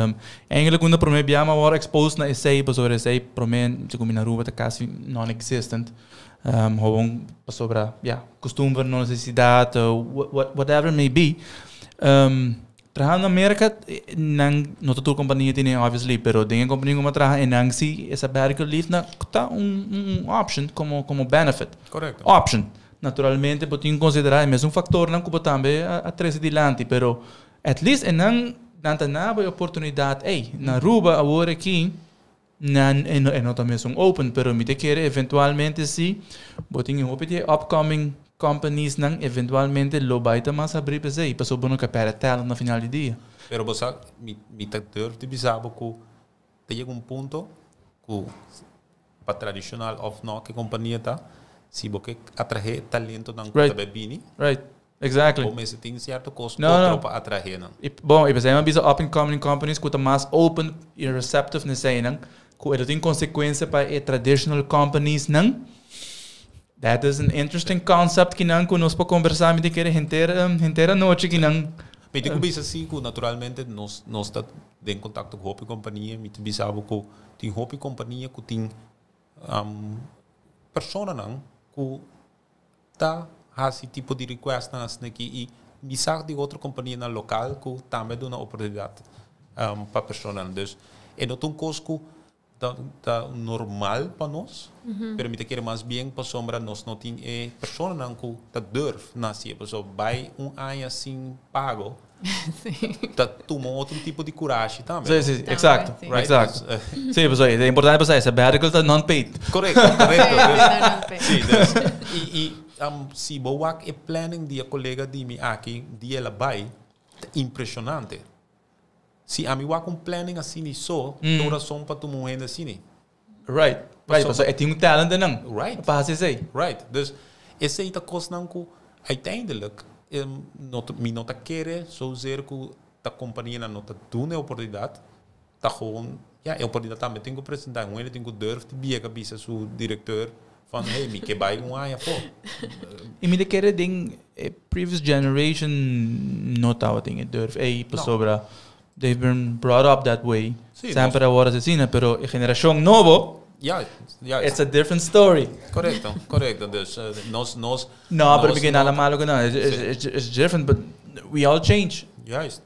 eigenlijk unda promé biaha mi a wòrdu exposed na esei, pasobra esei promé ku mi na Aruba ta kasi non-existent. Gewoon pasobra, ja, kustumber, no nesesidat, whatever may be. Trahando na Amerika, nan no ta tur kompania tin, obviously, pero den e kompania ku mi a traha, e nan si e sabbatical leave na ta un option komo benefit. Option. Naturalmente, bo tin ku konsiderá e mesun faktornan ku bo tambe a trese dilanti, pero at least e nan ta duna bo e oportunidat ei. Na Aruba awor aki, nan e no ta mesun open, pero mi ta kere eventualmente si bo tin hopi di upcoming companies nan eventualmente lo bai ta mas abrí p'esei, pasobra bo no ke pèrdè talent na final di dia. Pero bo sa, mi ta durf di bisa bo ku ta yega un punto ku pa tradishonal òf no ku kompania ta, si bo ke atraé talentonan ku ta bini, bo mester tin sierto kos No, no. otro pa atraé nan. I, bon, i pensei bisa up and coming companies ku ta mas open i receptive nesei nan, ku e tin konsekuensia pa e traditional companies nan. That is an interesting concept ku nan ku nos por kombersá mi ta kere henter anochi ku nan. Mi tin ku bisa si ku naturalmente nos ta den kontakto ku hopi kompania, mi ta bisa bo ku tin hopi kompania ku tin personanan ku ta hasi tipo di request nan asina aki i bisa di otro kompanianan lokal ku tambe duna oportunidat pa personanan. Dus e no ta un kos ku ta normal pa nos, pero mi ta kere mas bien pasobra nos no tin e personanan ku ta durf na hasi, pasobra bai un aña sin pago ta tuma otro tipo di kurashi tambe. Sí, exacto. Right? Exacto. Dus, Sí, pues, e importante pa sabbatical ta non-paid. Korekto. Sí, non-paid. Sí, dus, i si bo wak e planning di e kolega di mi aki, di el a bai, ta impreshonante. Si ami wak un planning asina so, mm. rason pa tuma un hende asina. Right, pasobra e tin un talent nan. Pa hasi esei. Right. Dus esei ta kosnan ku uiteindelijk no, mi no ta kere zozeer ku ta kompanianan no ta duna oportunidat, ta gewoon Ja, e oportunidat tambe tin ku presentá. Un hende tin ku durf di biega bisa su direkteur van: "Hey, mi ke bai un aña afó." I mi ta kere den previous generation no tabatin e durf ei pasobra they've been brought up that way. Semper awor asina, pero e generashon nobo, it's a different story. Korekto. Dus nos No, pero porque nada malo ku no. It's different, but we all change.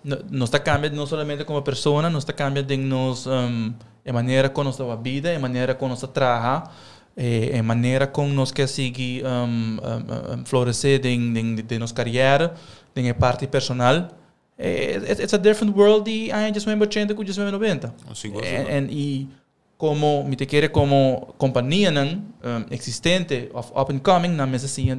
No, nos ta kambia no solamente komo persona, nos ta kambia den nos e manera kon nos ta bida, e manera kon nos ta traha, e manera kon nos ke sigui floresé den nos karera, den e parti personal. It's a different world di aña 1980 ku 1990. Sigur, sigur. I komo mi ta kere komo kompanianan eksistente of up and coming, nan mester siña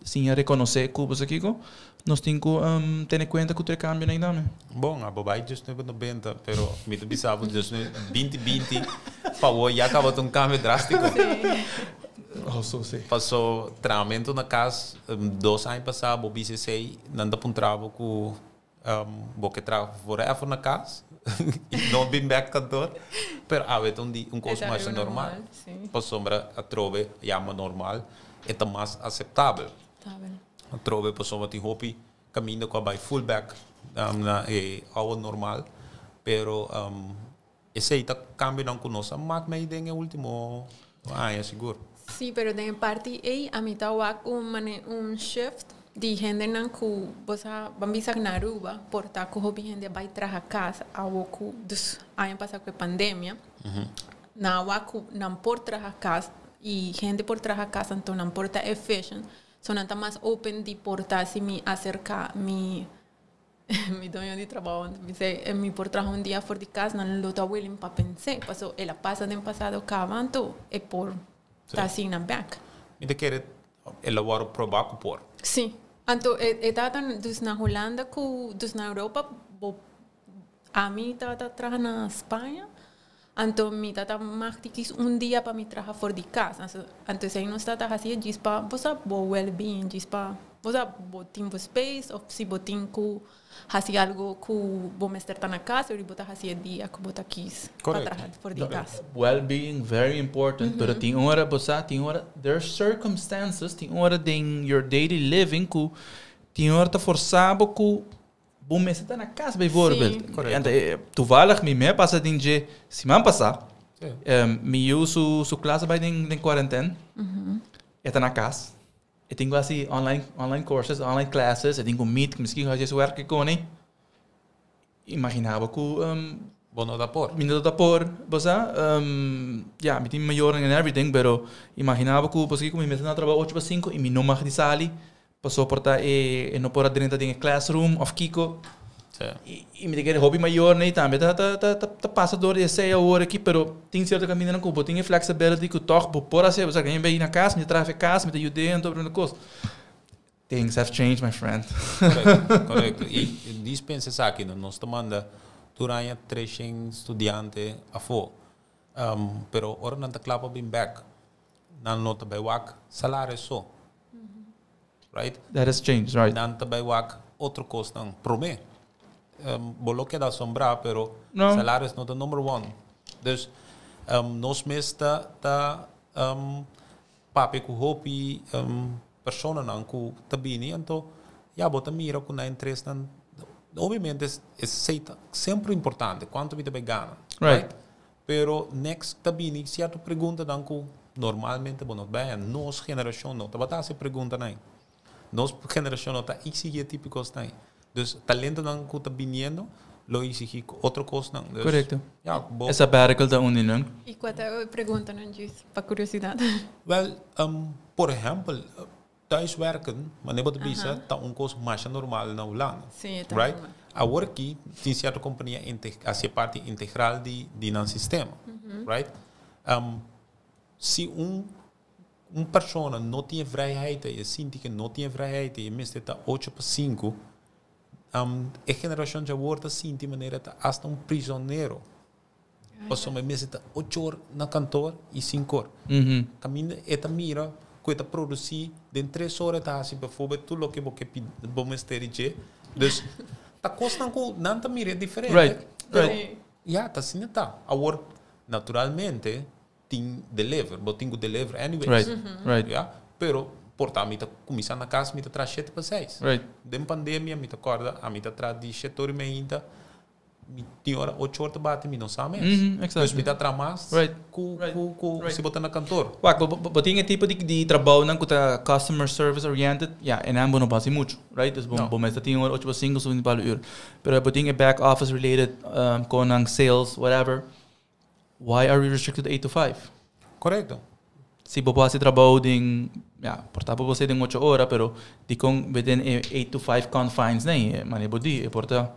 siña rekonosé ku bo kiko nos tin ku tene kuenta ku e kambionan tambe. Bon, abo bai 1990, pero mi ta bisa bo 2020 pa ya a kaba un kambio drástiko. Oh, so si. Pasó trahamentu na kas, 2 aña pasá, bo BCC, nan ta puntrabo ku bo ke traha forever na kas i no bin back kantoor. Pero awe un kos mas normal. Pasobra atrobe yama normal, e ta mas aseptabel. Ta bon. Atrobe pasobra tin hopi kaminda ku bai full back na e oude normal, pero esei ta kambionan ku nos a maak mee den e último aña sigur. Sí, pero den parti ei, ami ta wak un shift di hendenan ku bo sa ban bisa na Aruba, por ta ku hopi hende bai traha kas awo ku dus aña pasá ku pandemia. Nan wak ku nan por traha kas i hende por traha kas, anto nan por ta efficient. So nan ta mas open di por ta si mi aserká mi doño di trabou, mi sey mi por traha un dia for di kas, nan lo ta willing pa pensa. Paso el a pasa den pasado kaba, anto e por ta asina back. Mi ta kere el a wòrdu probá ku por. Sí. Anto e tata dus na Hulanda ku dus na Europa bo ami tata traha na Spaña. Anto mi tata mag di kies un dia pa mi traha for di kas. Anto esei nos tata hasi djis pa bo sa bo well-being, djis pa bo sa bo tin bo space of si bo tin ku hasi algo ku bo mester ta na kas, ori bo ta hasi e dia ku bo ta kies pa traha for di kas. Well-being very important, pero tin ora bo sa, tin ora there are circumstances, tin ora den your daily living ku tin ora ta forsá bo ku bo mester ta na kas, bijvoorbeeld. Korekto. En, toevallig mi mes pasa den dje siman pasá. Mi yu su klas bai den quarantaine. E ta na kas. E tin asina online courses, online classes, e tin ku Meet, misschien ga je werken kon. Imaginá bo ku Bo no ta por. Mi no ta por, bo sa, ja, mi tin mayor and everything, pero imaginá bo ku paski ku mi mester na traha 8 pa 5 i mi no mag di sali, paso por ta e no por a drenta den e classroom of kiko. I mi ta kere hopi mayornan tambe ta pasa door di esei awor aki, pero tin sierto kamindanan ku bo tin e flexibility ku toch bo por hasi, bo sa, mi bai na kas, mi ta traha kas, mi ta yuda en tur kos. Things have changed, my friend. Korekto. I dispensa esaki, no? Nos ta manda tur aña 300 studiante afó. Pero ora nan ta kla pa bin back, nan no ta bai wak salario so. Right? That has changed, right? Nan ta bai wak otro kosnan promé. Bo lo keda asombrá, pero No. salario is not the number one. Dus nos mes ta papia ku hopi personanan ku ta bini, anto ja, bo ta mira ku nan interes nan obviamente esei ta semper importante, kuantu mi ta bai gana. Pero next ta bini sierto preguntanan ku normalmente bo no bai, nos generashon no tabata hasi preguntanan. Nos generashon no ta eksigí tipo kosnan. Dus talentonan ku ta biniendo lo eksigí otro kosnan. Dus, ja, bo, E sabbatical ta un, no? I kua ta e preguntanan, djis pa kuriosidat? Wel, por ehèmpel, thuiswerken, manera bo ta bisa, ta un kos mas normal na Hulanda. Sí, ta Right? normal. Awor aki tin sierto kompania hasi parti integral di nan sistema. Right? Si un persona no tin vrijheid, e sinti ku no tin vrijheid, e mester ta 8 pa 5, e generashon di awor ta sinti manera ta hasta un prizonero. Pasobra mester ta 8 or na kantoor i 5 or. Kaminda e ta mira ku e ta produsí den 3 ora ta hasi bijvoorbeeld tur loke bo ke bo mester dje. Dus ta kosnan ku nan ta mira diferente. Pero, Ja, ta asina ta. Awor, naturalmente, tin deliver, bo tin ku deliver anyways. Ja, pero por ta mi ta kuminsá na kas, mi ta traha 7 pa 6. Den pandemia, mi ta kòrda, ami ta traha di 7'or i mei, mi tin ora 8 or ta bati, mi no sa mes. Dus mi ta traha mas ku ku si bo ta na kantor. Wak, bo tin e tipo di trabou nan ku ta customer service oriented, ja, en nan bo no hasi mucho, right? Dus bo No. bo mester tin ora 8 pa 5 so pa uur. Pero bo tin e back office related kon nan sales, whatever. Why are we restricted to 8 to 5? Korekto. Si bo hasi trabou den, ja, por ta bo den 8 ora, pero di kon within e 8 to 5 confines, nee, maar bo di, e por ta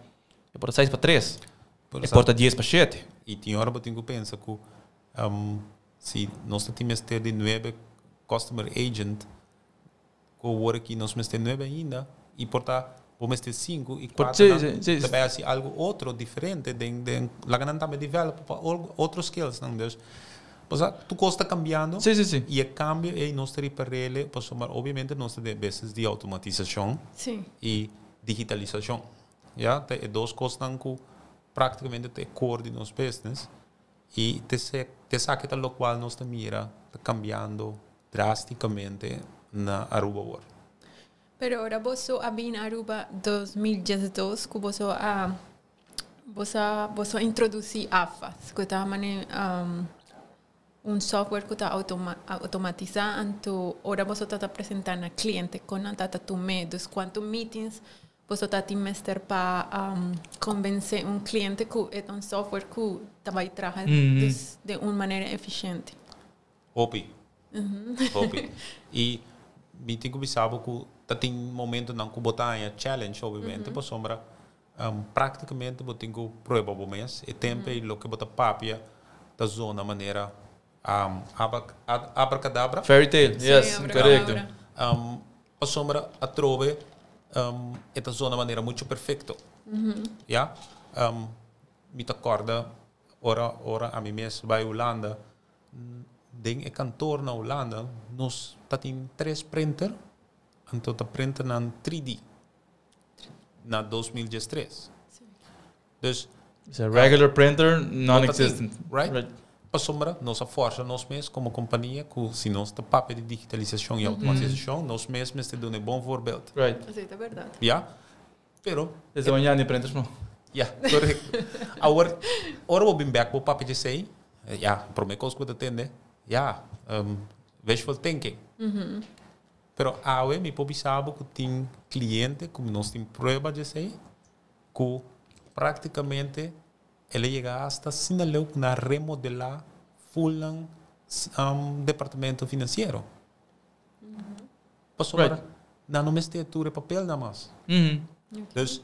6 pa 3. Pero E por ta 10 pa 7. I tin ora bo tin ku pensa ku si nos tin mester di 9 customer agent, ku awor aki nos mester 9 ainda, i por ta bo mester 5 i 4 tambe hasi algo otro diferente den laga nan tambe develop pa otro skills nan. Dus o tur kos ta kambiando. Si, si, si. I e kambio ei nos ta ripar'é, pasobra obviamente nos ta den business di outomatisashon i digitalisashon. Ja, ta e dos kosnan ku práktikamente ta e core di nos business i te sa ku ta lokual nos ta mira ta kambiando drástikamente na Aruba awor. Pero ora boso a bin Aruba 2012, ku boso a introdusí AFAS, ku ta mane un software ku ta outomatisá, anto ora boso ta presentá na kliente kon nan ta tum'é, dus kuantu meetings boso ta tin mester pa konvensé un kliente ku e un software ku ta bai traha dus di un manera efisiente? Hopi. Hopi. I mi tin ku bisa ku ta tin momentonan ku bo ta challenge, obviamente, pasobra práktikamente bo tin ku prueba bo mes. E tempu mm loke bo ta papia ta zona manera abracadabra. Fairy tale, yes, korekto. Pasobra atrobe e ta zona manera mucho perfekto. Ja? Mi ta kòrda ora ami mes bai Hulanda, den e kantor na Hulanda, nos tatin tres printer, anto ta printer nan 3D na 2013. Dus It's a regular printer, non-existent. Right? Pasobra nos a forsa nos mes komo kompania ku si nos ta papia di digitalisashon i outomatisashon, nos mes mester duna un bon voorbeeld. Esei ta berdat. Ja? Pero Esei ta un printers no. Ja, korekto. Awor, ora bo bin back bo papia di esei, ja, promé kos ku tende, ja, wishful thinking. Pero awe mi por bisa ku tin kliente, ku nos tin prueba di esei, ku práktikamente el a yega hasta asina leu na remodelá full nan departamento finansiero. Pasobra nan no mester tur papel na mas. Dus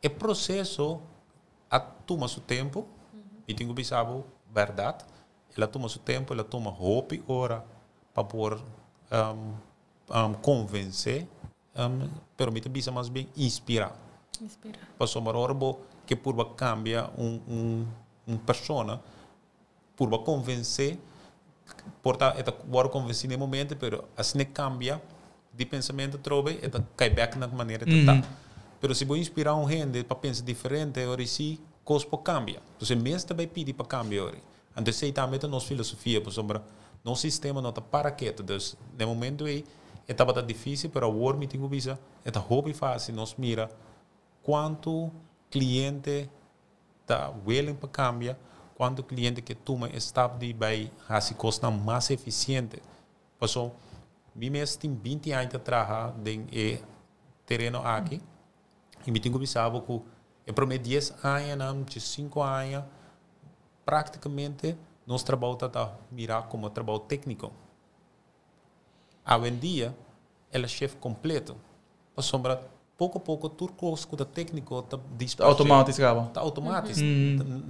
e proseso a tuma su tempu, i tin ku bisa berdat, el a tuma su tempu, el a tuma hopi ora pa por konvensé, pero mi ta bisa mas bien inspirá. Inspirá. Pasobra ora bo ke purba kambia un persona, purba konvensé, por ta e ta wòrdu konvensí na momento, pero asina kambia di pensamentu trobe, e ta kai back na manera ku ta. Pero si bo inspirá un hende pa pensa diferente, ora si kos por kambia. Anto, mes tambe pidi pa kambia ora. Anto, esei tambe ta nos filosofia, pasobra nos sistema no ta para ketu. Dus, na momento ei, tabata difísil, pero awor mi tin ku bisa, ta hopi fásil nos mira kuantu kliente ta willing pa kambia, kuantu kliente ke tuma e stap di bai hasi kos mas efisiente. Paso, mi mes tin 20 aña traha den e tereno aki, i mi tin ku bisa ku e promé 10 aña, 5 aña, práktikamente nos trabou ta mirá komo trabou tékniko. Awendia, el a shift kompleto. Pasobra, poko poko, tur kos ku ta tékniko ta Outomátiko kaba. Ta outomátiko.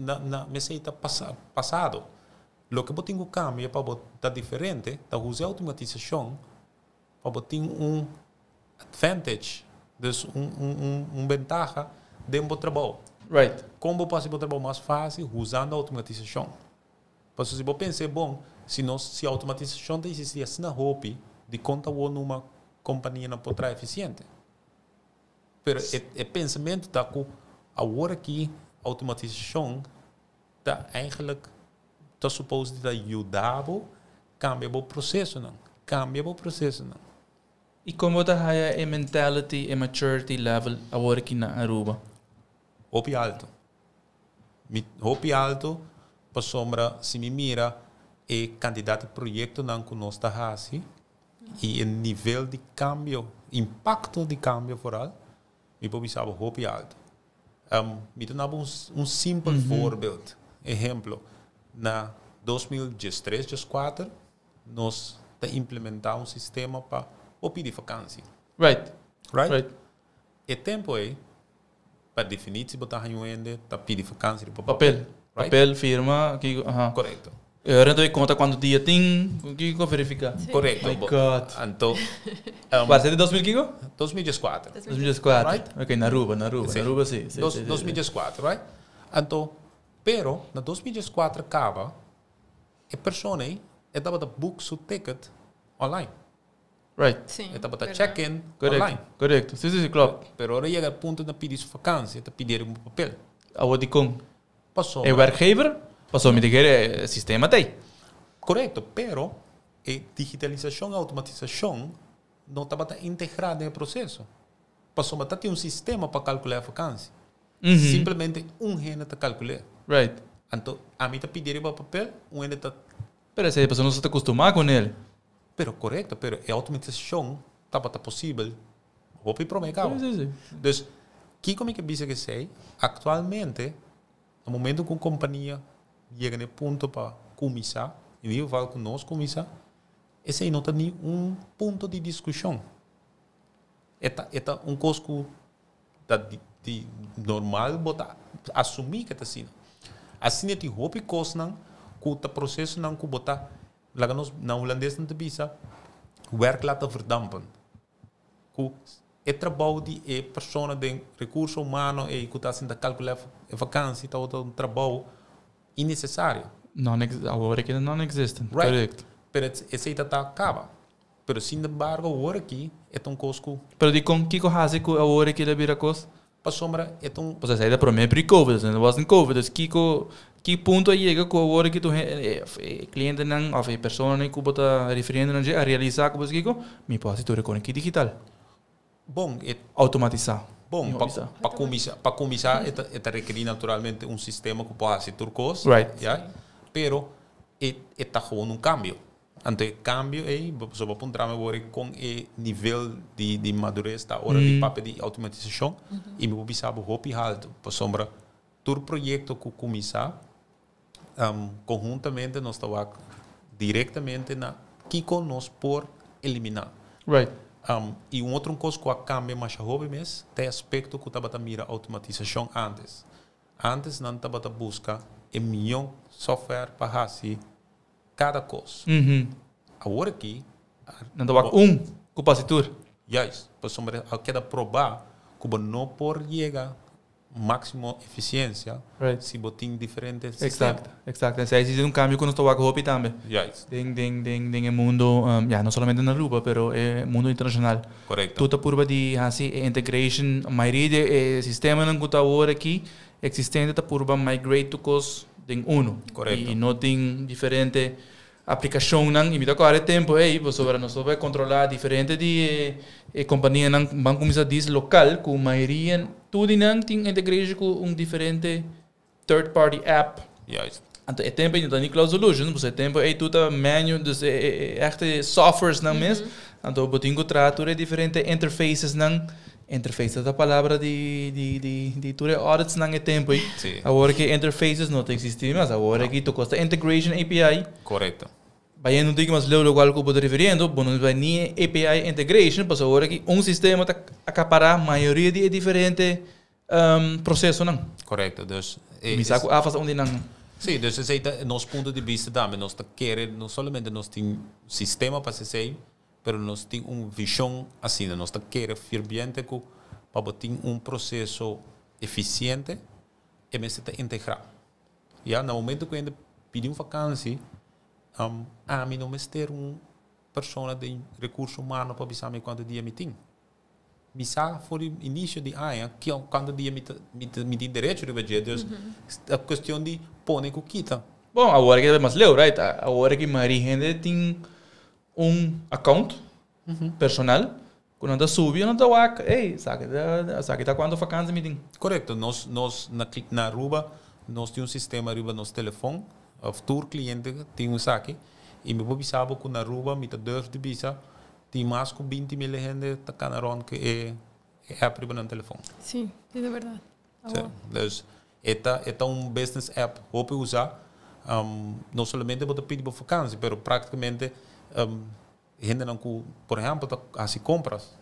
Na mester ta pasado. Loke bo tin ku kambia pa ta diferente, ta usa outomatisashon pa tin un advantage, dus un bentaha den bo trabou. Kon bo por hasi bo trabou mas fásil usando outomatisashon? Pasobra si bo pensa bon, si outomatisashon ta eksistí asina hopi, di kon ta un kompania no por ta efisiente. Pero e pensamentu ta ku awor aki outomatisashon Ta eigenlijk ta supposed di yuda bo cambia e procesonan. Cambia e procesonan. Y con bo ta haya e mentality e maturity level awor aki na Aruba? Hopi halto. Hopi halto, pasobra si mi mira e cantidad di proyectonan cu nos ta haci y e nivel di cambio, impacto di cambio vooral, mi por bisa hopi halto. Mi ta un simpel voorbeeld. Ehempel, na 2013, 2014, nos a implementa un sistema pa pidi vakantie. Right? Right. E tempo ey, pa definitie, bo ta hende ta pidi vakantie pa Papel. Right? Papel, firma, aki, aha. Correcto. Y conta cuanto dia tin, kico verifica. Correcto. My God. Anto, War di 2000 kico? 2014. 2004. Right? Ok, na Aruba, na Aruba, Si. na Aruba si. Si. 2014, right? Anto, pero na 2014 caba, e persona ey tabata book su ticket online. Right. E tabata check-in Correcto. online. Correcto. Si, klopt. Pero ora yega e punto di pidi su vakantie, ta pidi un papel. Awor di con. Paso. E werkgever? Paso mi ta kere sistema t'ey. Correcto, pero e digitalisacion y automatisacion no tabata integra den e proceso. Paso ma tin un sistema pa calcula e vakantie. Simplemente un hende ta calcula. Anto, ami ta pidi riba papel, un hende ta Pero esey persona no ta acostumbra cu ne. Pero correcto, pero e automatisacion tabata posibel. Hopi prome caba. Si, si, si. Dus, kico mi kier bisa cu esey, actualmente, na momento cu e compania yega na punto pa cuminsa, in ieder geval cu nos cuminsa, esey no tin ningun punto di discusion. E ta un cos cu ta di normal bo ta asumi cu ta asina. Asina tin hopi cosnan cu ta procesonan cu bo ta laga nos na Hulandes nan ta bisa werk laten verdampen. Cu e trabou di e persona di recurso humano y cu ta haciendo calcula e vakantie ta un trabou innecesario. Non awor aki non-existent. Right. Correcto. Pero esey ta caba. Pero sin embargo, awor aki e un cos cu Pero di con kico haci cu awor aki el a bira cos? Pasobra e un Pues esey ta prome pre-COVID, no was COVID. Dus kico ki punto a yega cu awor aki tur clientenan of e persona cu bo ta referiendo nan a realisa cu kico mi por haci tur cu aki digital. Bon, e Automatisa. Bon, Miho pa bisa. pa cuminsa, e ta rekeri naturalmente un sistema cu por haci tur cos, Right. ja? Pero e ta gewoon un cambio. Anto, e cambio ey, so pa puntra mi cu e nivel di madurez ta ora di papia di automatisacion y mi bisa hopi halto. Pasobra tur proyecto cu cuminsa conhuntamente nos ta directamente na kico nos por elimina. Y un otro cos cu a cambia mas hopi mes, ta aspecto cu tabata mira automatisacion antes. Antes nan tabata busca e miho software pa haci cada cos. Awor aki, Nan ta wak un cu por haci tur. Juist, pasobra a keda proba cu no por yega maximo eficiencia si bo tin diferente sistema. Exacto. Esey ta un cambio cu nos ta wak hopi tambe. Den e mundo, ja, no solamente na Aruba, pero mundo internacional. Correcto. Tur ta purba di haci integration, mayoria di sistemanan cu ta awor aki existente ta purba migrate tur cos den uno. Correcto. Y no tin diferente aplicacionnan y mi ta corda tempo ey, sobre nos bay controla diferente di companianan ban cuminsa dis local cu mayoria tur di nan tin integration cu un diferente third party app. Anto, e tempo no ni cloud solution, dus e tempo ey tur ta manual, dus echte softwares nan mes. Anto, bo tin cu traha tur diferente interfaces nan. Interface ta e palabra di tur audits nan e tempo ey. Awor cu interfaces no ta existi mas, awor aki tur cos ta integration API. Correcto. Bay no tin mas leu locual cu bo ta referiendo, bo no bay ni API integration, mas awor aki un sistema ta acapara mayoria di diferente procesonan. Correcto. Dus, Mi sa cu AFAS unda nan. Si, dus esey ta nos punto di bista tambe. Nos ta kere, no solamente nos tin sistema pa haci, pero nos tin un vision asina. Nos ta kere ferviente cu pa tin un proceso eficiente y mester ta integra. Ja, na momento cu hende pidi un vakantie, ami no mester un persona di recurso humano pa bisa mi cuanto dia mi tin. Mi sa for di inicio di aña cuanto dia mi tin derecho riba dje. Dus ta cuestion di pone cu kita. Bon, awor aki ta mas leu, right? Awor aki mayoria hende tin un account personal cu nan ta subi y nan ta wak, ey, esaki ta, esaki ta cuanto vakantie mi tin. Correcto. Nos na Aruba, nos tin un sistema riba nos telefon, of tur cliente tin esaki, y mi por bisa bo cu na Aruba, mi ta durf di bisa, tin mas cu 20 mil hende ta cana rond cu e app riba nan telefon. Si, di berdad. Si. Dus e ta un business app hopi usa. No solamente bo ta pidi pa vakantie, pero practicamente hendenan cu, por ehempel, ta haci compras.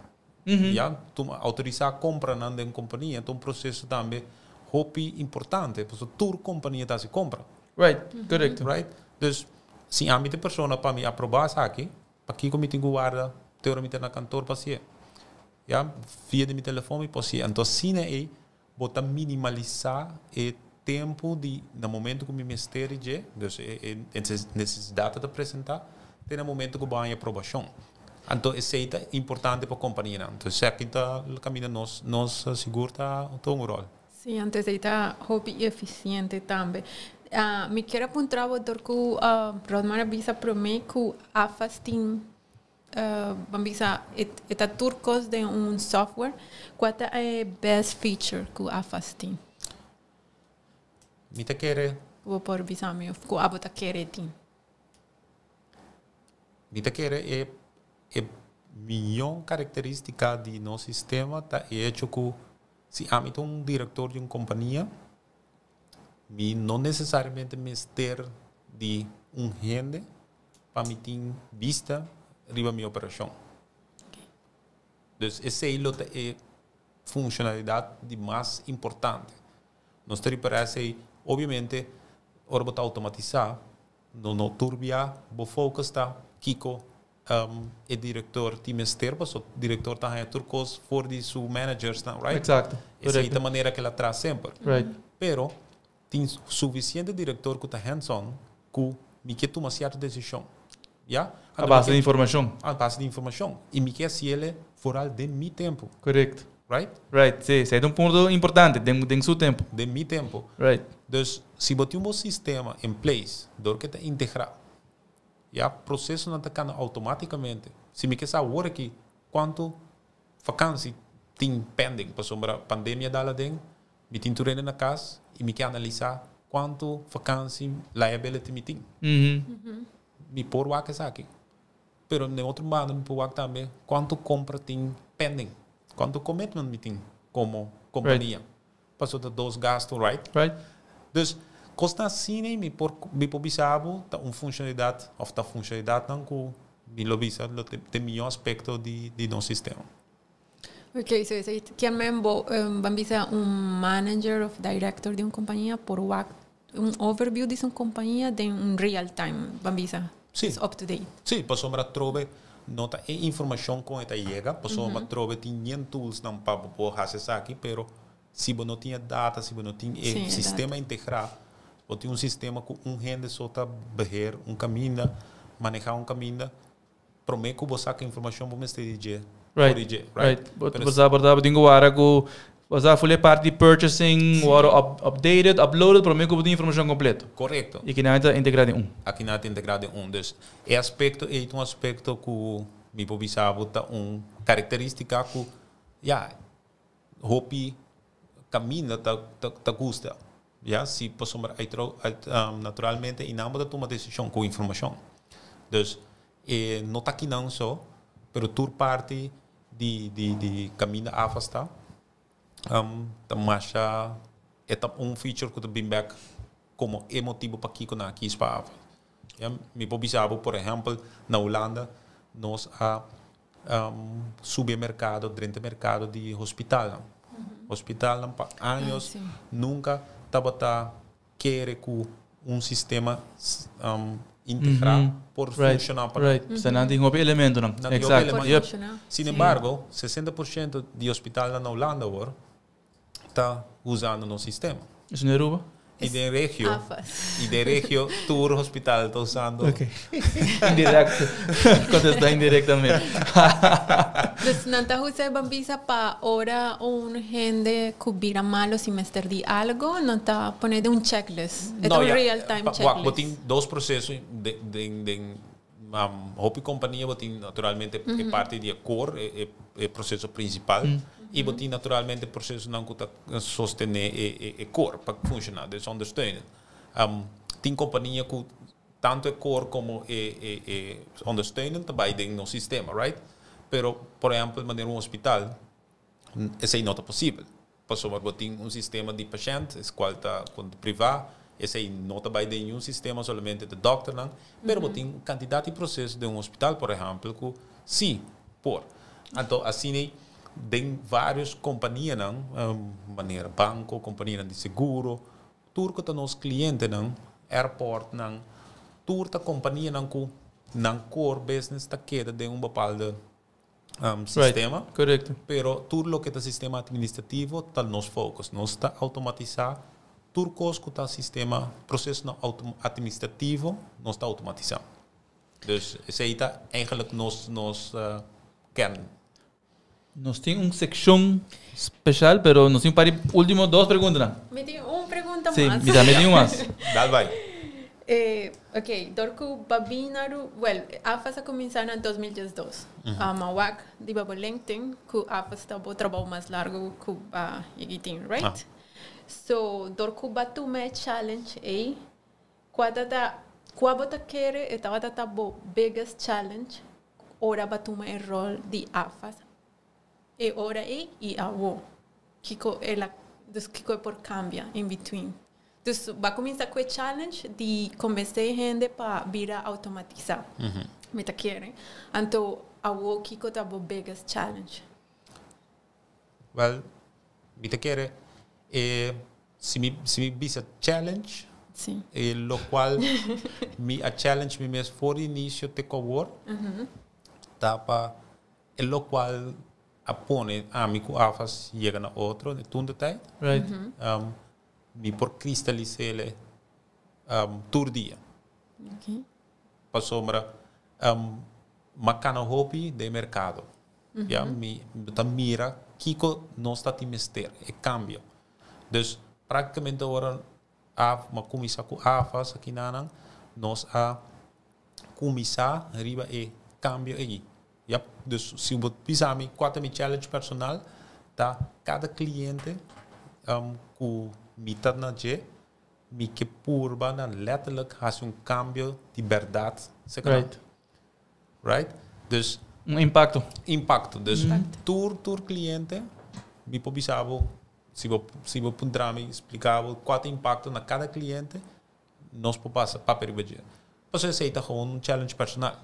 Ja, tuma autorisa compra nan den compania, anto un proceso tambe hopi importante, pasobra tur compania ta haci compra. Right, correcto. Right? Dus si ami ta e persona pa mi aproba esaki, pakico mi tin cu warda te ora mi ta na kantoor pa haci? Ja, via di mi telefon mi por haci. Anto asina ey bo ta minimalisa e tempo di na momento cu mi mester dje, dus e necesidad ta presenta, te na momento cu bo aprobacion. Anto esey ta importante pa e compania. Anto esaki ta caminda nos sigur ta un rol. Si, anto ey ta hopi eficiente tambe. Mi kier a puntra dor cu Rodmar a bisa prome cu AFAS tin ban bisa e ta tur cos den un software. Cua ta e best feature cu AFAS tin? Mi ta kere Bo por bisa mi of cu abo ta kere tin. Mi ta kere e miho caracteristica di nos sistema ta e hecho cu si ami ta un director di un compania, mi no necesariamente mester di un hende pa mi tin vista riba mi operacion. Dus esey lo ta e funcionalidad di mas importante. Nos ta parece, obviamente, ora bo ta automatisa, no tur bia bo focus ta kico e director tin mester, paso director ta haya tur cos for di su managers, right? Exacto. Esey ta e manera cu el a traha semper. Pero tin suficiente director cu ta hands-on cu mi kier tuma cierto decision. Ja? A base di informacion. A base di informacion. Y mi kier haci vooral den mi tempo. Right? Right, si, esey ta un punto importante, den su tempo. Den mi tempo. Dus si bo tin un sistema in place, door cu ta integra, ja, procesonan ta cana automaticamente. Si mi kier sa awor aki cuanto vakantie tin pending, pasobra pandemia a dal aden, mi tin tur na cas y mi kier analisa cuanto vakantie liability mi tin. Mi por wak esaki. Pero na otro banda mi por wak tambe cuanto compra tin pending, cuanto commitment mi tin como compania. Paso ta dos gasto, right? Right. Dus cos asina mi por bisa bo ta un funcionalidad of ta funcionalidadnan cu mi lo bisa lo tin miho aspecto di nos sistema. Ok, so esey kiermen bo ban bisa un manager of director di un compania por wak un overview di un compania den un real time, ban bisa. Si. It's up to date. Si, pasobra trobe no ta e informacion cu ta yega, pasobra trobe tin yen tools nan pa por haci esaki, pero si bo no tin data, si bo no tin sistema integra, bo tin un sistema cu un hende so ta beheer un caminda, maneha un caminda, prome cu bo saca informacion, bo mester di dje, for di dje, right? Right. But bo sa berdad tin cu wara cu bo sa full parte di purchasing, wara updated, uploaded, prome cu tin informacion completo. Correcto. Y aki nan ta integra den un. Aki nan ta integra den un. Dus e aspecto e un aspecto cu mi por bisa bo ta un caracteristica cu, ja, hopi caminda ta gusta. Ja, si pasobra naturalmente y nan ta tuma decision cu informacion. Dus no ta aki nan so, pero tur parte di caminda AFAS ta ta masha e ta un feature cu ta bin back como e motibo pakico nan a kies pa AFAS. Ja, mi por bisa bo, por ehempel, na Hulanda, nos a subi mercado, drenta mercado di hospital. Hospital pa aña nunca tabata kere cu un sistema integra por funciona pa Right. Mm -hmm. Tin hopi elemento nan. Nan tin hopi elemento. Funciona. Sin embargo, 60% di hospital na Hulanda awor ta usando nos sistema. Esey na Aruba? Y den regio, AFAS. y den regio, tur hospital ta usando. Ok. Indirecto. Contesta indirectamente. Dus nan ta usa ban bisa pa ora un hende cu bira malo si mester di algo, nan ta pone den un checklist. E ta un ja, real time wak, checklist. Bo tin dos proceso den hopi compania. Bo tin naturalmente e parti di core, e proceso principal, y bo tin naturalmente procesonan cu ta sostene e core pa funciona, dus ondersteunen. Tin compania cu tanto e core como e ondersteunen tambe den nos sistema, right? Pero, por ehempel, manera un hospital, esey no ta posibel. Pasobra bo tin un sistema di pashent, cual ta priva, esey no ta bay den ningun sistema, solamente di dokter, no. Pero bo tin cantidad di proceso den un hospital, por ehempel, cu si, por. Anto, asina, tin varios compania, no, manera banco, compania di seguro, tur cu ta nos clientenan, airport, no, tur ta compania nan cu nan core business ta keda den un bepaalde sistema. Correcto. Pero tur loke ta sistema administrativo ta nos focus. Nos ta automatisa tur cos cu ta sistema, proceso no administrativo, nos ta automatisa. Dus esey ta eigenlijk nos kern. Nos tin un seccion special, pero nos tin pa ultimo dos pregunta. Mi tin un pregunta Si, mas. Mi tambe tin un mas. Dal bay. Ok, dor cu bo a bin na Aru, well, AFAS a cuminsa na 2012. M'a wak riba bo LinkedIn, cu AFAS ta bo trabou mas largo cu b'a tin, right? Ah. So, dor cu b'a tuma e challenge ey, cua ta cua bo ta kere e tabata ta bo biggest challenge ora b'a tuma e rol di AFAS e ora ey y awo? Kico el a, dus kico por cambia in between? Dus b'a cuminsa cu e challenge di convence hende pa bira automatisa. Mi ta kere. Anto awo kico ta bo biggest challenge? Well, mi ta kere, si mi bisa challenge, lo cual mi a challenge mi mes for inicio te cu awor, ta pa e lo cual a pone ami cu AFAS yega na otro de toen de tijd. Mi por kristaliseren tur dia. Pasobra m'a cana hopi den mercado. Ja, mi ta mira kiko nos ta mester e cambio. Dus practicamente ora a m'a cuminsa cu AFAS aki nan nos a cuminsa riba e cambio ey. Ja, dus si bo bisa mi cua ta mi challenge personal, ta cada cliente cu mi ta na dje, mi ke purba na letterlijk haci un cambio di berdad. Right? Dus Un impacto. Impacto. Dus tur cliente, mi por bisa bo, si bo puntra mi, explica bo cua ta impacto na cada cliente, nos por pasa papia riba dje. Pasobra esey ta gewoon un challenge personal.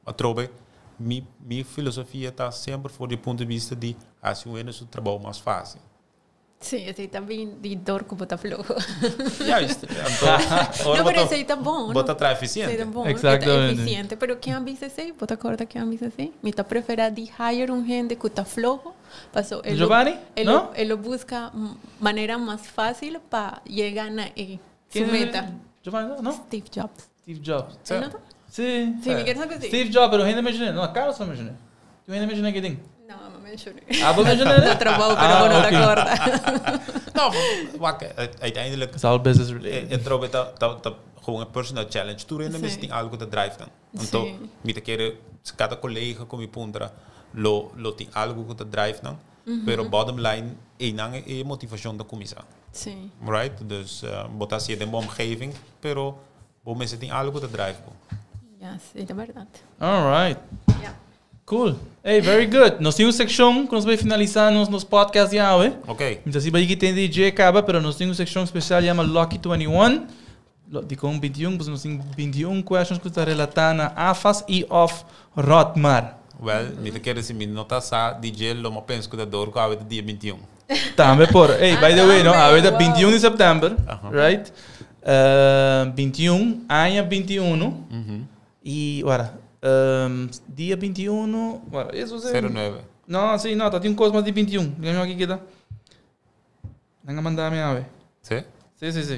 Atrobe, mi filosofia ta semper for di punto di vista di haci un su trabou mas facil. Si, esey tambe di dor cu bo ta floho. Juist. Anto, No, pero esey ta bon. Bo ta traha Esey eficiente. ta bon. Exactamente. Eficiente. Pero ken a bisa esey? Bo ta corda ken a bisa esey? Mi ta prefera di hire un hende cu ta floho. Paso e lo, Giovanni? E No? lo, e lo busca manera mas facil pa yega na su Ken- meta. Giovanni, no? Steve Jobs. Steve Jobs. Si. No? Si. Si, mi kier sabi si. Steve Jobs, pero hende menciona. No, Carlos a menciona. Tin hende menciona cu tin. No, m'a menciona. Ah, bo menciona? No trabou, pero Ah, bo no ok. corda. No, wak, uiteindelijk It's all business related. e trobe ta gewoon een personal challenge. Tur hende mester tin algo ta drive nan. Anto, mi ta kere cada collega cu mi puntra lo tin algo cu ta drive nan. Pero bottom line, e nan e motivacion ta cuminsa. Right? Dus bo ta den un omgeving, pero bo mester tin algo ta drive bo. Yes, e berdad. All right. Cool. Hey, very good. Nos tin un seccion cu nos ta bay finalisa nos podcast ya, eh? Ok. Anto, si bay tin DJ caba, pero nos tin un seccion special yama Lucky 21. Di con 21, pues nos tin 21 questions cu ta relata na AFAS y of Rotmar. Well, mi ta kere si mi no ta sa DJ lo m'a pensa cu ta dor cu awe ta dia 21. Tambe por. Hey, by the way, no, Tambe, awe ta 21 di september, right? 21, aña 21. Y, ora, dia 21, ora, esey e 09. No, si, no, ta tin un cos mas di 21. Laga aki cu ta. Nan a manda mi awe. Si? Si, si, si.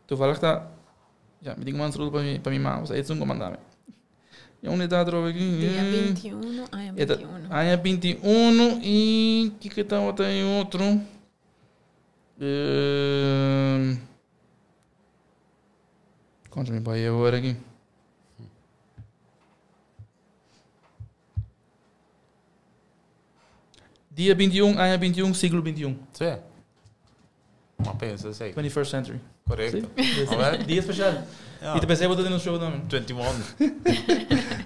Toevallig ta... Ja, mi tin ku manda saludo pa mi, pa mi mama. E esun ku manda mi. Ja, unda ta atrobe aki? Dia 21, aña 21. Aña 21 i kiko tabata e otro? Um, Contra mi bai awor aki. Dia 21, aña 21, siglo 21. Sí. Ma pensa sei. 21st century. Correcto. Sí. Dia especial. Ja. Y te pensé botar no show también. 21.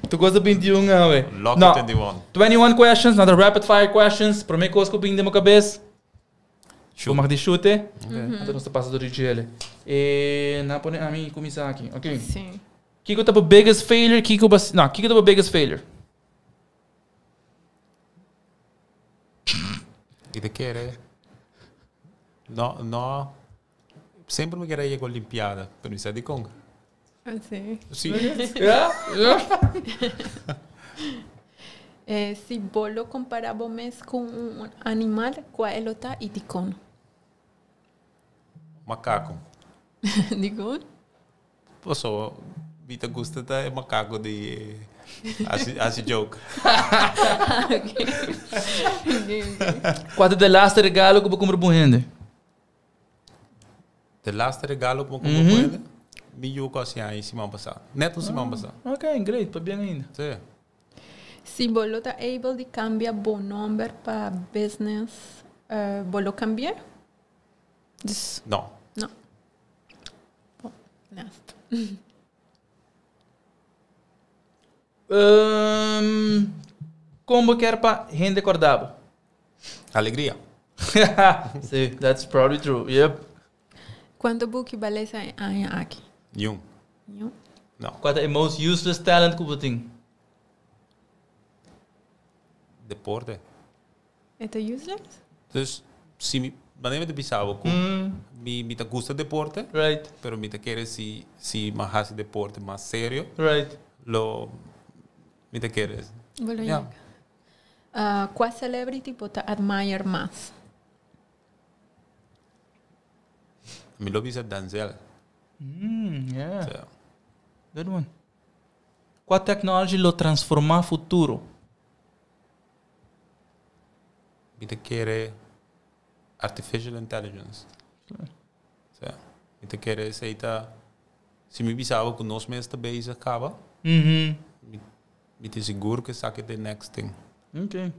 Tu gosta 21, awe. Lucky No. 21. 21 questions, not rapid fire questions. Prome cos ku bin den bo cabes. Shoot. Bo mag di shute. Okay. Anto nos ta pasa door di djele. E na pone ami cuminsa aki. Ok. Sí. Kiko ta bo biggest failure? Kiko bas, no, kiko ta bo biggest failure? I te kere. No, no. Semper mi kere yega Olimpiada, pero mi sa dikon. Ah, sí. Sí. Ja? Ja. Eh, si bo lo compara bo mes cu un animal, cua e lo ta y dicon? Macaco. Dicon? Paso mi ta gusta ta e macaco di hasi hasi joke. Cua ta de laatste regalo cu bo cumpra pa un hende? De laatste regalo cu bo cumpra pa un hende? Mi yu cu hasi aña siman pasa. Net un siman pasa. Ok, great. Pabien ainda. Si. Si bo lo ta able di cambia bo nomber pa business, bo lo cambia? Dus. No. No. Bon, naast. Um, kon bo kier pa hende korda bo? Alegria. Sí, that's probably true. Yep. Kuantu buki bo a lesa e aña aki? Niun. Niun. No. Kua ta e most useless talent ku bo tin? Deporte. E ta useless? Dus si mi manera mi ta bisa bo ku mi mi ta gusta deporte. Right. Pero mi ta kere si si mi a hasi deporte mas serio. Right. Lo mi ta kere. Bo lo Ja. yega. Kua celebrity bo ta admire mas? Mi lo bisa Denzel. Yeah. So. Good one. Kua technology lo transforma futuro? Mi ta kere artificial intelligence. So, mi ta kere esei ta, si mi bisa bo ku nos mes ta bezig kaba, mi, mi tin sigur ku esaki ta e next thing. Ok.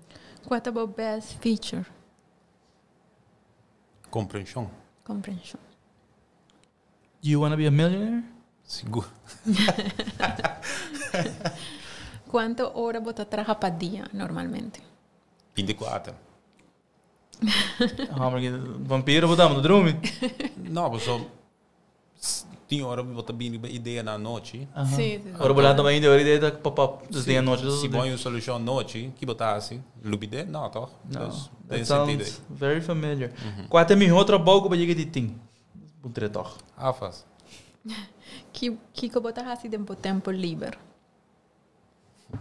Kua ta bo best feature? Komprenshon. Komprenshon. Do you wanna be a millionaire? Sigur. Kuantu ora bo ta traha pa dia normalmente? 24. Ah, porque vampiro bo ta, bo ta drumi. No, paso tin ora bo ta bini riba idea na anochi. Sí, sí. Ora bo lanta mainta ora idea ta pop up. Dus den anochi. Si bo hay un solucion anochi, ki bo ta haci? Lubid'é? No, toch? No, Dus, that den sentido sounds ei. very familiar. Kua ta e mihó trabou ku bo yega di tin? Puntr'é toch. Afas. Ki, kiko bo ta hasi den bo tempo liber?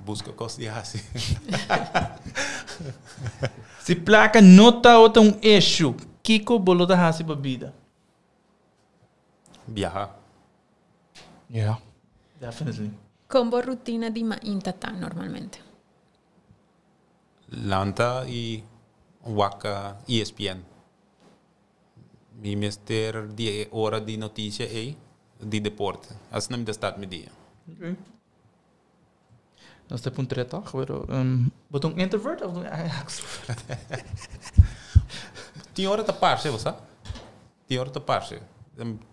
Buska kos di hasi. Si plaka no tabata un issue, kiko bo lo ta hasi pa bida? Biaha. Yeah. Definitely. Kon bo rutina di mainta ta normalmente? Lanta i wak ESPN. Mi mester di e ora di noticia ei, di deporte. Asina mi ta start mi dia. Ok. Nos ta puntra toch, pero um, bo ta un introvert of un extrovert? Tin ora ta parce, bo sa? Tin ora ta parce.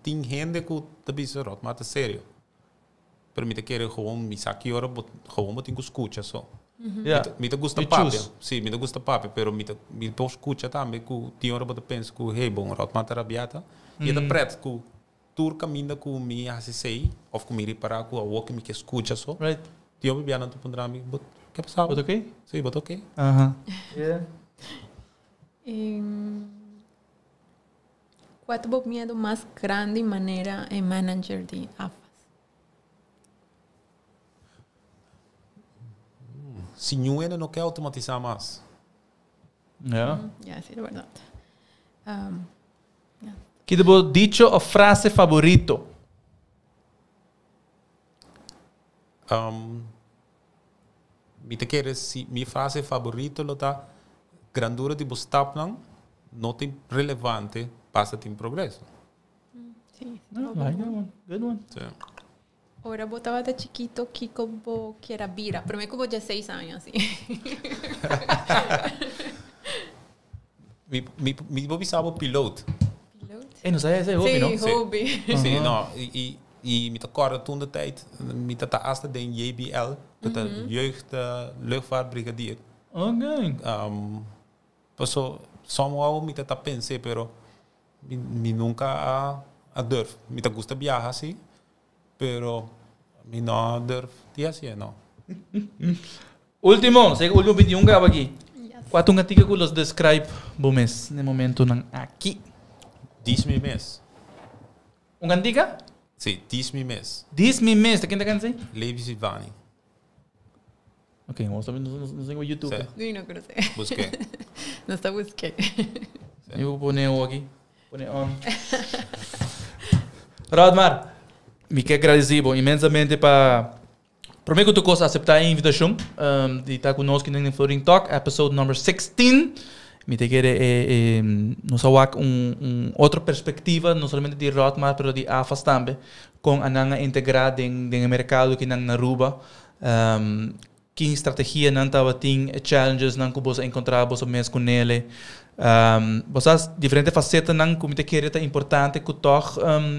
Tin hende ku ta bisa rot, ma ta serio. Pero mi ta kere gewoon mi sa ki ora bo gewoon bo tin ku skucha so. Ja. Mi ta gusta You papia. choose. Si, mi ta gusta papia, pero mi ta mi por skucha tambe ku tin ora bo ta pensa ku hey bon rot ma ta rabiata. I e ta pret ku tur kaminda ku mi hasi esei of ku mi ripara ku awor ku mi ke skucha so. Right. Tin hopi bianan ta puntra mi, bo ke pasaba? Bo ta oké? Si, bo ta oké. Aha. Yeah. Kua ta bo miedu mas grandi manera e manager di AFAS? Si niun hende no ke automatisá mas. Ja. Ja, sí, de verdad. Ki ta bo dicho of frase favorito? Mi ta kere si mi frase favorito lo ta grandura di bo stapnan no ta relevante basta tin progreso. Si. No, like that one. Good one. Si. Ora bo tabata chikito, kiko bo kier a bira? Prome ku bo 16 aña, así. Mi bo bisa bo piloot. Piloot? Eh, no sa ese hobby, no? Si, hobby. Si, no. I mi ta kòrda toen de tijd, mi ta ta hasta den JBL, ku ta Jeugd Luchtvaartbrigadier. Okay. Paso, somehow mi ta ta pens'é, pero mi nunka a durf. Mi ta gusta biaha, si, pero mi no a durf di hasié, no. Ultimo, sega ultimo 21 graba aki. Yes. Kua ta un kantika ku los describe bo mes na e momentonan aki? Dis mi mes. Un kantika? Si, Dis mi mes. Dis mi mes, ta ken ta kanta esei? Levi Silvani. Ok, nos ta nos tengo YouTube. Sí. Mi no conoce. Busqué. Nos ta busqué. Mi voy pone aki. Pone on. Rodmar, mi ke agradeci bo inmensamente pa prome ku tur kos aseptá e invitashon di ta ku nos kinan den Florin Talk, episode number 16. Mi ta kere e nos a wak un otro perspektiva, no solamente di Rodmar, pero di AFAS tambe, kon anan a integrá den e merkado kinan na Aruba. Ki strategianan tabatin, e challengesnan ku boso a enkontrá boso mes ku nele. Bo sa diferente fasetanan ku mi ta kere ta importante ku tòg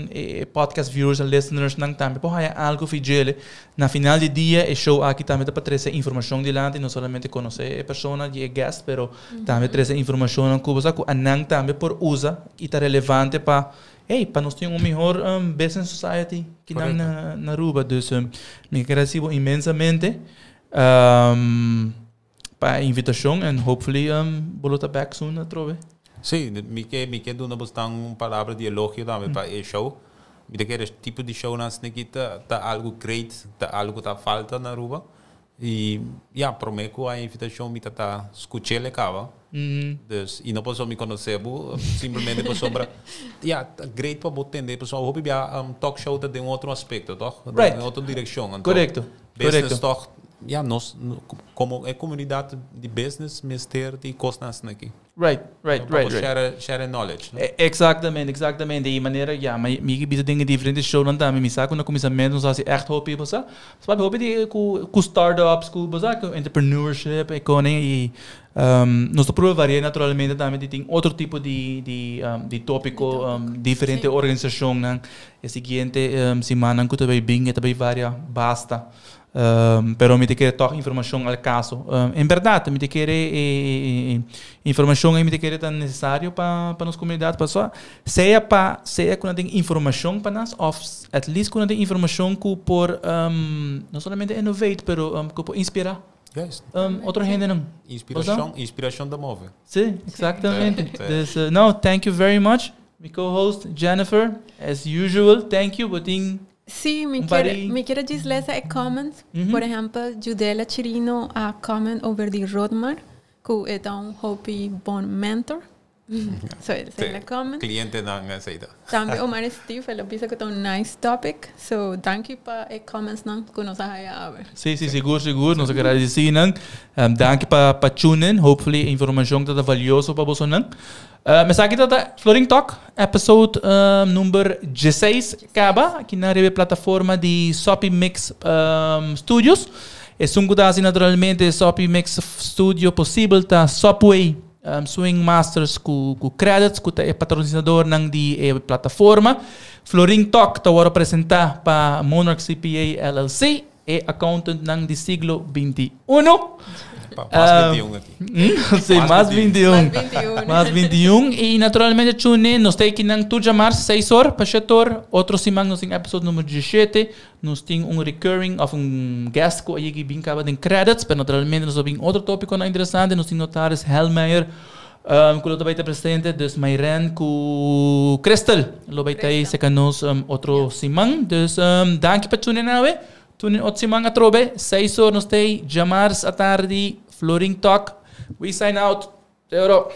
e podcast viewers en listenersnan tambe por haña algu fi djele. Na final di dia e show aki tambe ta pa trese informashon dilanti, no solamente konosé e persona di e guest, pero tambe trese informashonnan ku bo sa ku anan tambe por usa i ta relevante pa Hey, pa nos tin un mihor business society ki nan na, na Aruba. Dus mi ke agradeci bo inmensamente pa e invitacion en hopefully bo lo ta back soon atrobe. Sí, mi ke mi ke duna bosnan un palabra di elogio tambe pa e show. Mi ta kere tipo di shownan asina ta ta algo great, ta algo ku ta falta na Aruba. I ya, promé ku a invitashon mi ta ta skuch'el e kaba. Dus, i no pasobra mi konosé bo, simplemente pasobra, ya, ta great pa bo tende, pasobra hopi bia talk show ta den un otro aspekto, tòg? Den otro direkshon. Anto, business tòg, ya, nos komo e komunidat di business mester di kosnan asina aki. Pa bo share, share knowledge, no? Exactamente, exactamente. Y manera, ya, mi, mi bisa den e diferente shownan tambe, mi sa cu na cuminsamentu nos haci echt hopi, bo sa. Sa hopi di cu, cu startups, cu, bo sa, cu entrepreneurship, e koning, y nos ta prueba varia naturalmente tambe di tin otro tipo di, di, di topico, diferente organisacionnan. E siguiente simannan cu ta bay bin, e ta bay varia basta. Pero mi ta kere tòg informashon al kaso. En bèrdat mi ta kere e informashon ei mi ta kere ta nesesario pa pa nos komunidat pasobra sea pa sea ku nan tin informashon pa nas òf at least ku nan tin informashon ku por no solamente innovate pero ku por inspirá otro hendenan. Inspirashon, inspirashon ta move. Si, eksaktamente. Dus no, thank you very much. Mi co-host Jennifer, as usual, thank you. Bo tin Sí, mi Un par kier, di- mi kier djis lesa e comments. Por ehempel, Judela Chirino a comment over di Rodmar, ku e ta un hopi bon mentor. So, esei la comment. Clientenan esei ta. Tambe Omar Steve, el a bisa ku ta un nice topic. So, danki pa e commentsnan ku nos a haya awe. Sí, sí, sigur, sigur. Nos a gradisí nan. Danki pa pa tune in. Hopefully e informashon ta ta valioso pa bosonan. Esaki ta ta Florin Talk, episode number 16 kaba, aki na riba e plataforma di Soppy Mix Studios. Esun ku ta hasi naturalmente Soppy Mix Studio posibel ta Subway Swing Masters ku ku Credits ku ta e patrosinadornan di e plataforma. Florin Talk ta wòrdu presentá pa Monarch CPA LLC. E accountantnan di siglo 21. Mas 21 aki. Sí, mas 21. Mas 21. Mas 21. Y naturalmente tune in. Nos ta ekinan tur djamars 6 or pa 7 or. Otro siman nos tin episode numero 17. Nos tin un recurring of un guest ku a yegi bin kaba den credits. Pero naturalmente nos lo bin otro topiconan interesante. Nos tin notaris Helmeyer ku lo ta bai ta presente. Dus Mayren ku Crystal lo bai ta ei seka nos otro siman. Dus danki pa tune in awe. Tune in otro siman atrobe. Seis or nos ta ei djamars atardi Florin Talk. We sign out. Te oro.